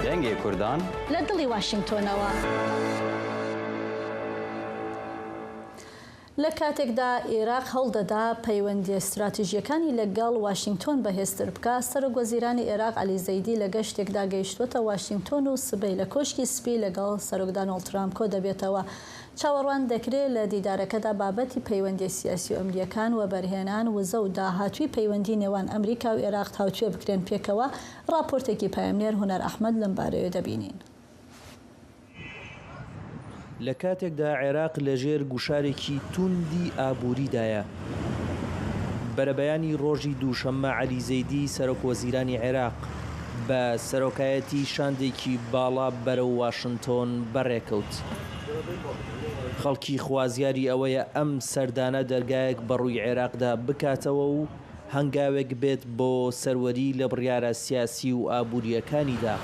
Dengê Kurdan. لە دڵی واشینگتۆنەوە. لە کاتێکدا ئێراق هەوڵدەدا پەیوەندییە ستراتیژییەکانی لەگەڵ واشینگتۆن بەهێزتر بکا، سەرۆکوەزیرانی ئێراق عەلی زەیدی لە گەشتێکدا گەیشتووەتە واشینگتۆن و سبەی لە کۆشکی سپی لەگەڵ سەرۆک دانۆڵد ترامپ کۆدەبێتەوە. چاوەڕوان دەکرێ لە دیدارەکەدا بابەتی پەیوەندییە سیاسی و ئەمنییەکان، وەبەرهێنان، وزە و داهاتووی پەیوەندیی نێوان ئەمریکا و ئێراق تاوتوێ بکرێن پێکەوە، ڕاپۆرتێکی پەیامنێر هونەر ئەحمەد لەمبارەیەوە دەبینین. لە کاتێکدا عێراق لەژێر گوشارێکی تووندی ئابووریدایە، بەرەبەیانی ڕۆژی دووشەممە عەلی زەیدی سەرۆکوەزیرانی عێراق بە سەرۆکایەتی شاندێکی باڵا بەرەو واشنتۆن بەڕێکەوت. خەڵکی خوازیاری ئەوەیە ئەم سەردانە دەرگایەک بەڕووی عێراقدا بکاتەوە و هەنگاوێک بێت بۆ سەروەری لە بڕیارە سیاسی و ئابوورییەکانیدا.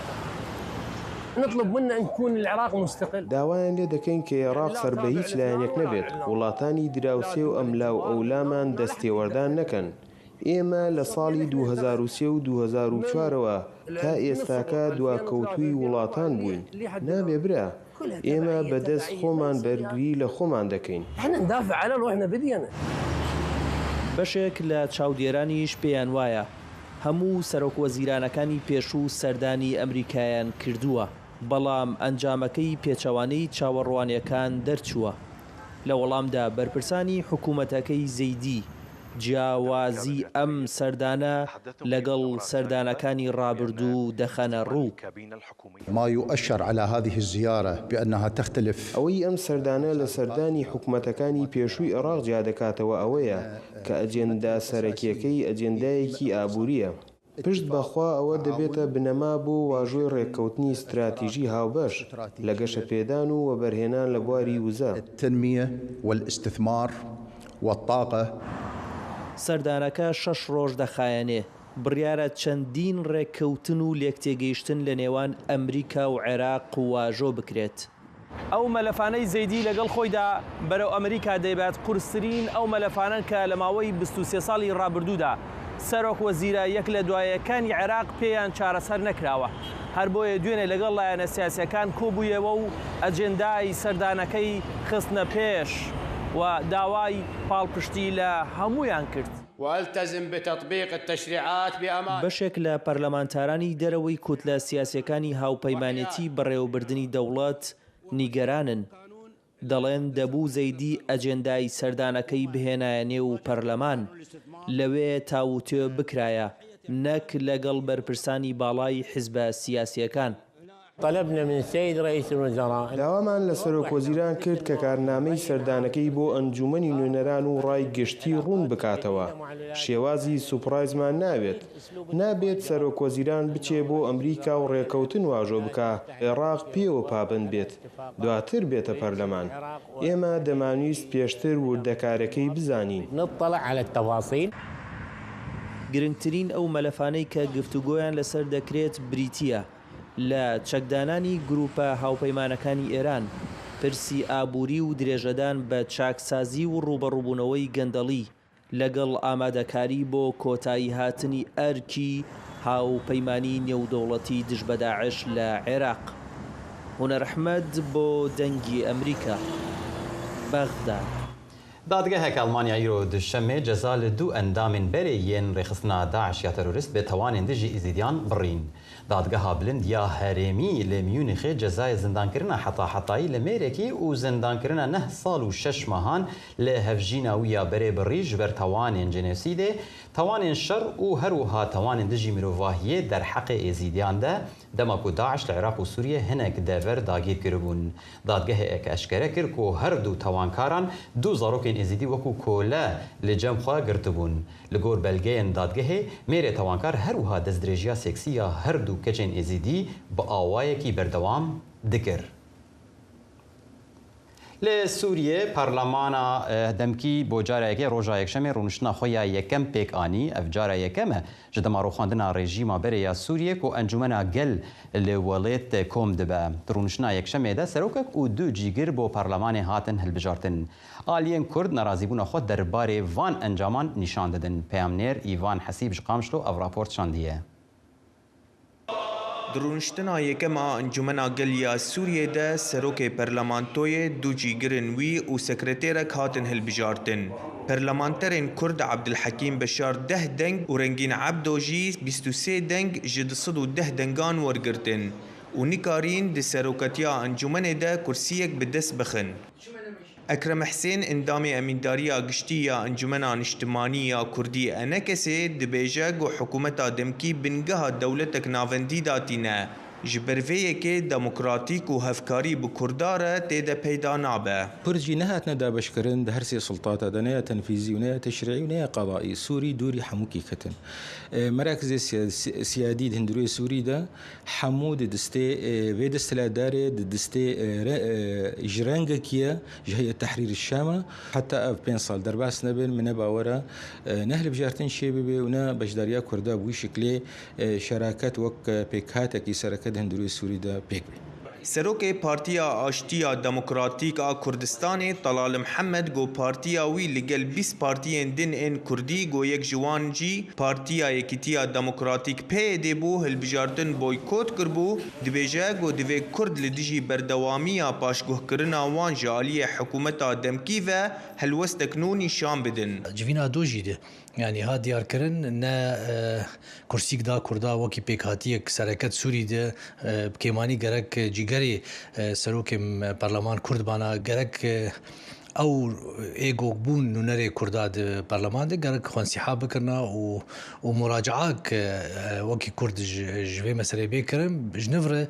داوایان لێ دەکەین کە ئێراق سەر بە هیچ لایەنێک نەبێت، وڵاتانی دراوسێ و ئەملا و ئەولامان دەست تێوەردان نەکەن. ئێمە لە ساڵی 2003 و 2004 ەوە تا ئێستاکە دواکەوتووی وڵاتان بووین. نابێ برا. ئێمە بە دەست خۆمان بەرگری لە خۆمان دەکەین. بەشێک لە چاودێرانیش پێیان وایە هەموو سەرۆکوەزیرانەکانی پێشوو سەردانی ئەمریکایان کردووە، بەڵام ئەنجامەکەی پێچەوانەی چاوەڕوانییەکان دەرچووە. لە وەڵامدا بەرپرسانی حکومەتەکەی زەیدی جیاوازی ئەم سەردانە لەگەڵ سەردانەکانی ڕابردوو دەخەنە ڕوو. ما یوئشر علی هذه الزیارە بانها تختلف. ئەوەی ئەم سەردانە لە سەردانی حکومەتەکانی پێشووی عێراق جیادەکاتەوە ئەوەیە کە ئەجێندا سەرەکیەکەی ئەجێندایەکی ئابووریە. پشت بە خوا ئەوە دەبێتە بنەما بۆ واژۆی ڕێککەوتنی ستراتیژی هاوبەش لە گەشەپێدان و وەبەرهێنان لە بواری وزە. التنمیە والاستثمار والطاقە. سەردانەکە شەش ڕۆژ دەخایەنێ، بڕیارە چەندین ڕێککەوتن و لێکتێگەیشتن لەنێوان ئەمریکا و عێراق واژۆ بکرێت. ئەو مەلەفانەی زەیدی لەگەڵ خۆیدا بەرەو ئەمریکا دەیبات قورسترین ئەو مەلەفانەن کە لە ماوەی 23 ساڵی ڕابردوودا سەرۆک وەزیرە یەک لە دوایەکانی عێراق پێیان چارەسەر نەکراوە. هەر بۆیە دوێنێ لەگەڵ لایەنە سیاسیەکان کۆبوویەوە و ئەجێندای سەردانەکەی خستنە پێش و داوای پاڵپشتی لە هەموویان کرد. والتزم بتطبیق التشریعات بامانە. بەشێک لە پەرلەمانتارانی دەرەوەی کوتلە سیاسیەکانی هاوپەیمانێتی بەڕێوەبردنی دەوڵەت نیگەرانن، دەڵێن دەبوو زەیدی ئەجێندای سەردانەکەی بهێنایە نێو پەرلەمان، لەوێ تاووتوێ بکرایە، نەک لەگەڵ بەرپرسانی باڵای حزبە سیاسیەکان. طلبنا من السید رئیس الوزراء. داوامان لە سەرۆکوەزیران کرد کە کارنامەی سەردانەکەی بۆ ئەنجوومەنی نوێنەران و ڕای گشتی ڕوون بکاتەوە. شێوازی سوپرایزمان ناوێت. نابێت سەرۆکوەزیران بچێ بۆ ئەمریکا و ڕێکەوتن واژۆ بکا، عێراق پێوە پابەند بێت، دواتر بێتە پەرلەمان. ئێمە دەمانویست پێشتر وردەکارەکەی بزانین. نطلع علی التفاصیل. گرنگترین ئەو مەلەفانەی کە گفتوگۆیان لەسەر دەکرێت بریتییە لە چەکدانانی گرووپە هاوپەیمانەکانی ئێران، پرسی ئابووری و درێژەدان بە چاکسازی و ڕووبەڕووبوونەوەی گەندەڵی، لەگەڵ ئامادەکاری بۆ کۆتاییهاتنی ئەرکی هاوپەیمانیی نێودەوڵەتی دژ بە داعش لە عێراق. هونەر ئەحمەد بۆ دەنگی ئەمریکا، بەغداد. دادگeheke Almanya îro Duşemê ceza li du endamên berê yên rêxistina DAIŞ ya terorîst bi tawanên dijî Êzîdiyan birîn. Dadgeha Bilind ya Herêmî li Munîxê cezayê zindankirina heta hetayî li mêrekî û zindankirina neh sal û şeş mehan li hevjîna wî ya berê birî ji ber tawanên jenosîdê, tawanên şer û her wiha tawanên dijî mirovahiyê derheqê Êzîdiyan de Dema ku DAIŞ li Iraq û Sûriyê hinek dever dagîr kiribûn, dadgehê eşkere kir ku her du tawankaran du zarokên Êzîdî wekû kole li cem xwe girtibûn. Li gor belgeyên dadgehê, mêrê tawankar her wiha destdirêjiya seksî ya her du keçên Êzîdî bi awayekî berdewam dikir. Li Sûriyê parlemana demkî bo cara yekê roja Yekşemê rûniştina xwe ya yekem pêk anî. Ev cara yekem e ji dema rûxandina rejîma berê ya Sûriyê ku Encûmena Gel li welêt kom dibe. Di rûniştina Yekşemê de serokek û du cîgir bo parlemanê hatin hilbijartin. Aliyên Kurd nerazîbûna xwe derbarê van encaman nîşan didin. Peyamnêr Îvan Hesîb ji Qamişlo ev raport şandiye. Di rûniştina yekem a Encûmena Gel ya Sûriyê de serokê perlemantoyê, du cîgirên wî û sekretêrek hatin hilbijartin. Perlemanterên Kurd Ebdilhekîm Beşar deh deng û Rengîn Ebdo jî 23 deng ji 210 dengan wergirtin û nikarîn di serokatiya encûmenê de kursiyek bi dest bixin. Ekrem Hisên endamê Emîndariya Giştî ya Encûmena Niştimanî ya Kurdî ENKS'ê dibêje ku hikûmeta demkî bingeha dewletek navendî datîne, ji ber vê yekê demokratîk û hevkarî bi Kurda re tê de peyda nabe. Kurd jî nehatine dabeşkirin di her sê sultata de, ne ya tenfîzî û ne ya teşrîî û ne ya qedaî. Sûrî dûrî hemûkî ketin. Merekzê siyadî di hundirûyê Sûrî de Hemû di distê vê desthilatdarê di distê ji rengekî ye ji Heyet Tehrîr Şam e. Heta ev pênc sal derbas nebin min ne bawer e ne hilbijartin çêbibe û ne beşdariya Kurda bi wî şiklê şeraket wek pêkhatekî sereke di hundirûyê Sûrî de pêk bê. Serokê Partiya Aştiya Demokratîk a Kurdistanê Talal Mihemed got partiya wî li gel 20 partiyên din ên Kurdî got yek ji wan jî Partiya Yekîtiya Demokratîk PYD bû hilbijartin boykot kiribû, dibêje ku divê Kurd li dijî berdewamiya paşguhkirina wan ji aliyê hikûmeta demkî ve helwestek nû nîşan bidin. Civîna do jî di yanî hat diyarkirin ne kursîk da Kurda wekî pêkhatiyek sereket Sûrî di bi kêmanî gerek cîgerê serokê perleman Kurd bana gerek Ew ê gok bûn nûnerê Kurda di perleman de gerek xwe insîhab bikirina û û muraceak wekî Kurd ji vê meseleyê bê kirin ji niv re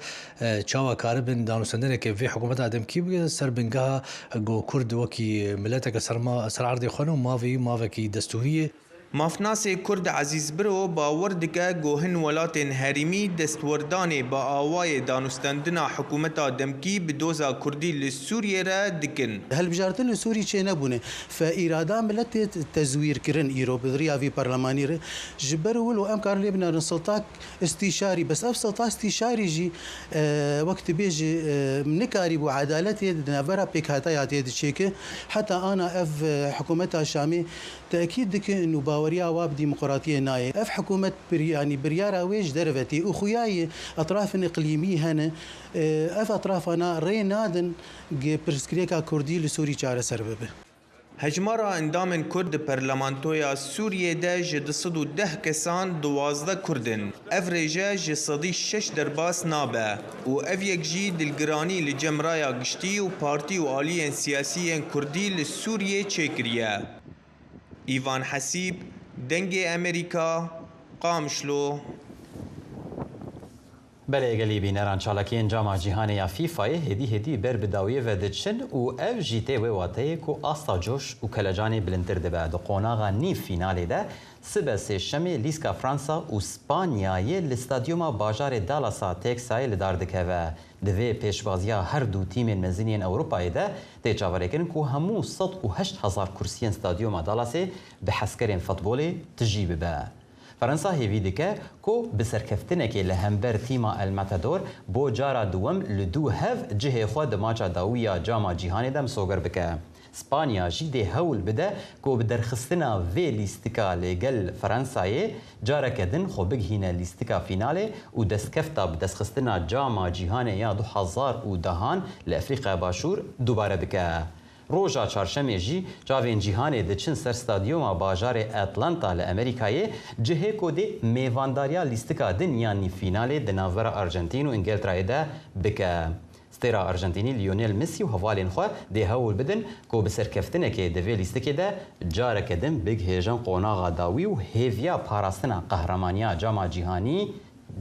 çawa karibin danûstendineke vê hikûmeta demkî bike ser bingeha ku Kurd wekî mileteke ser ser erdê xwe ne û mavê wî mavekî destûrî ye. Mafnasê Kurd Ezîz Biro bawer dike ku hin welatên herêmî destwerdanê bi awayê danûstendina hikûmeta demkî bi doza Kurdî li Sûriyê re dikin. Hilbijartin li Sûrî çênebûne. Fe îrada milet tê tezwîrkirin îro bi riya vî parlemanî re. Ji ber wilo em karin lê binerin silta îstîşarî bes ev silta îstîşarî jî wek tu bêjî nikarîbû edaletê di navbera pêkhateya tê diçêke. Heta ana ev hikûmeta Şamê Tekîd dikin û baweriya wa bi dîmoqratiyê nayê. Ev hikûmet yanî biryara wê ji derve tê û xuya ye etrafên îqlîmî hene. Ev etrafana rê nadin gi pirsgirêka kurdî li Sûrî çareser bibe. Hejmara endamên Kurd di Perlemantoya Sûriyê de ji 210 kesan 12 Kurd in. Ev rêje 6% derbas nabe û ev yek jî dilgiranî li cem raya giştî û partî û aliyên siyasî yên Kurdî li Sûriyê çêkiriye. Îvan Hesîb, Dengê Amerîka, Qamişlo. Belê gelî bîneran çalakiyên Cama Cîhanê ya FIFA'yê hêdî hêdî ber bi dawiyê ve diçin û ev jî tê wê wateyê ku asta coş û kelecanê bilindtir dibe. Di qonaxa nîv fînalê de sibe sêşemê lîska Fransa û Spanyayê li stadyuma bajarê Dallasa Teksayê li dar dikeve. Di vê pêşbaziya her du tîmên mezin yên Ewropayê de tê çaverêkirin ku hemû 108,000 kursiyên stadyuma Dallasê bi hezkerên futbolê tijî bibe. Fransa hêvî dike ku bi serkeftinekê li hember tîma El Matador bo cara duwem li dû hev cihê xwe di maça dawî ya Cama Cîhanê de misoger bike. Spanya jî dê hewl bide ku bi derxistina vê lîstika li gel Fransayê careke din xwe bigihîne lîstika fînalê û destkefta bi destxistina Cama Cîhanê ya 2010an li Efrîqaya Başûr dubare bike. Roja çarşemê jî çavên cîhanê diçin ser stadyuma bajarê Atlanta li Amerîkayê, cihê ku dê mêvandariya lîstika din ya nîvfînalê di navbera Arjentîn û Îngiltrayê de bike. Stêra Arjentînî Lionel Messi û hevalên xwe dê hewl bidin ku bi serkeftinekê di vê lîstikê de careke din bigihêjin qonaxa dawî û hêviya parastina qehremaniya Cama Cîhanî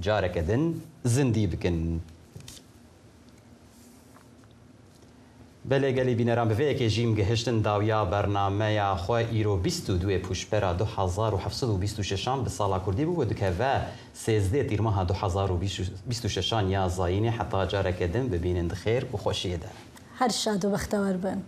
careke din zindî bikin. Belê gelî bîneran bi vê yekê jî em gihiştin dawiya bernameya xwe îro 22 pûşpera 2726an bi sala Kurdî bû ku dikeve 13 tîrmeha 2026an ya zayînê heta careke din bibînin di xêr û xweşiyê de. هەر شاد و بەختەوەر بن.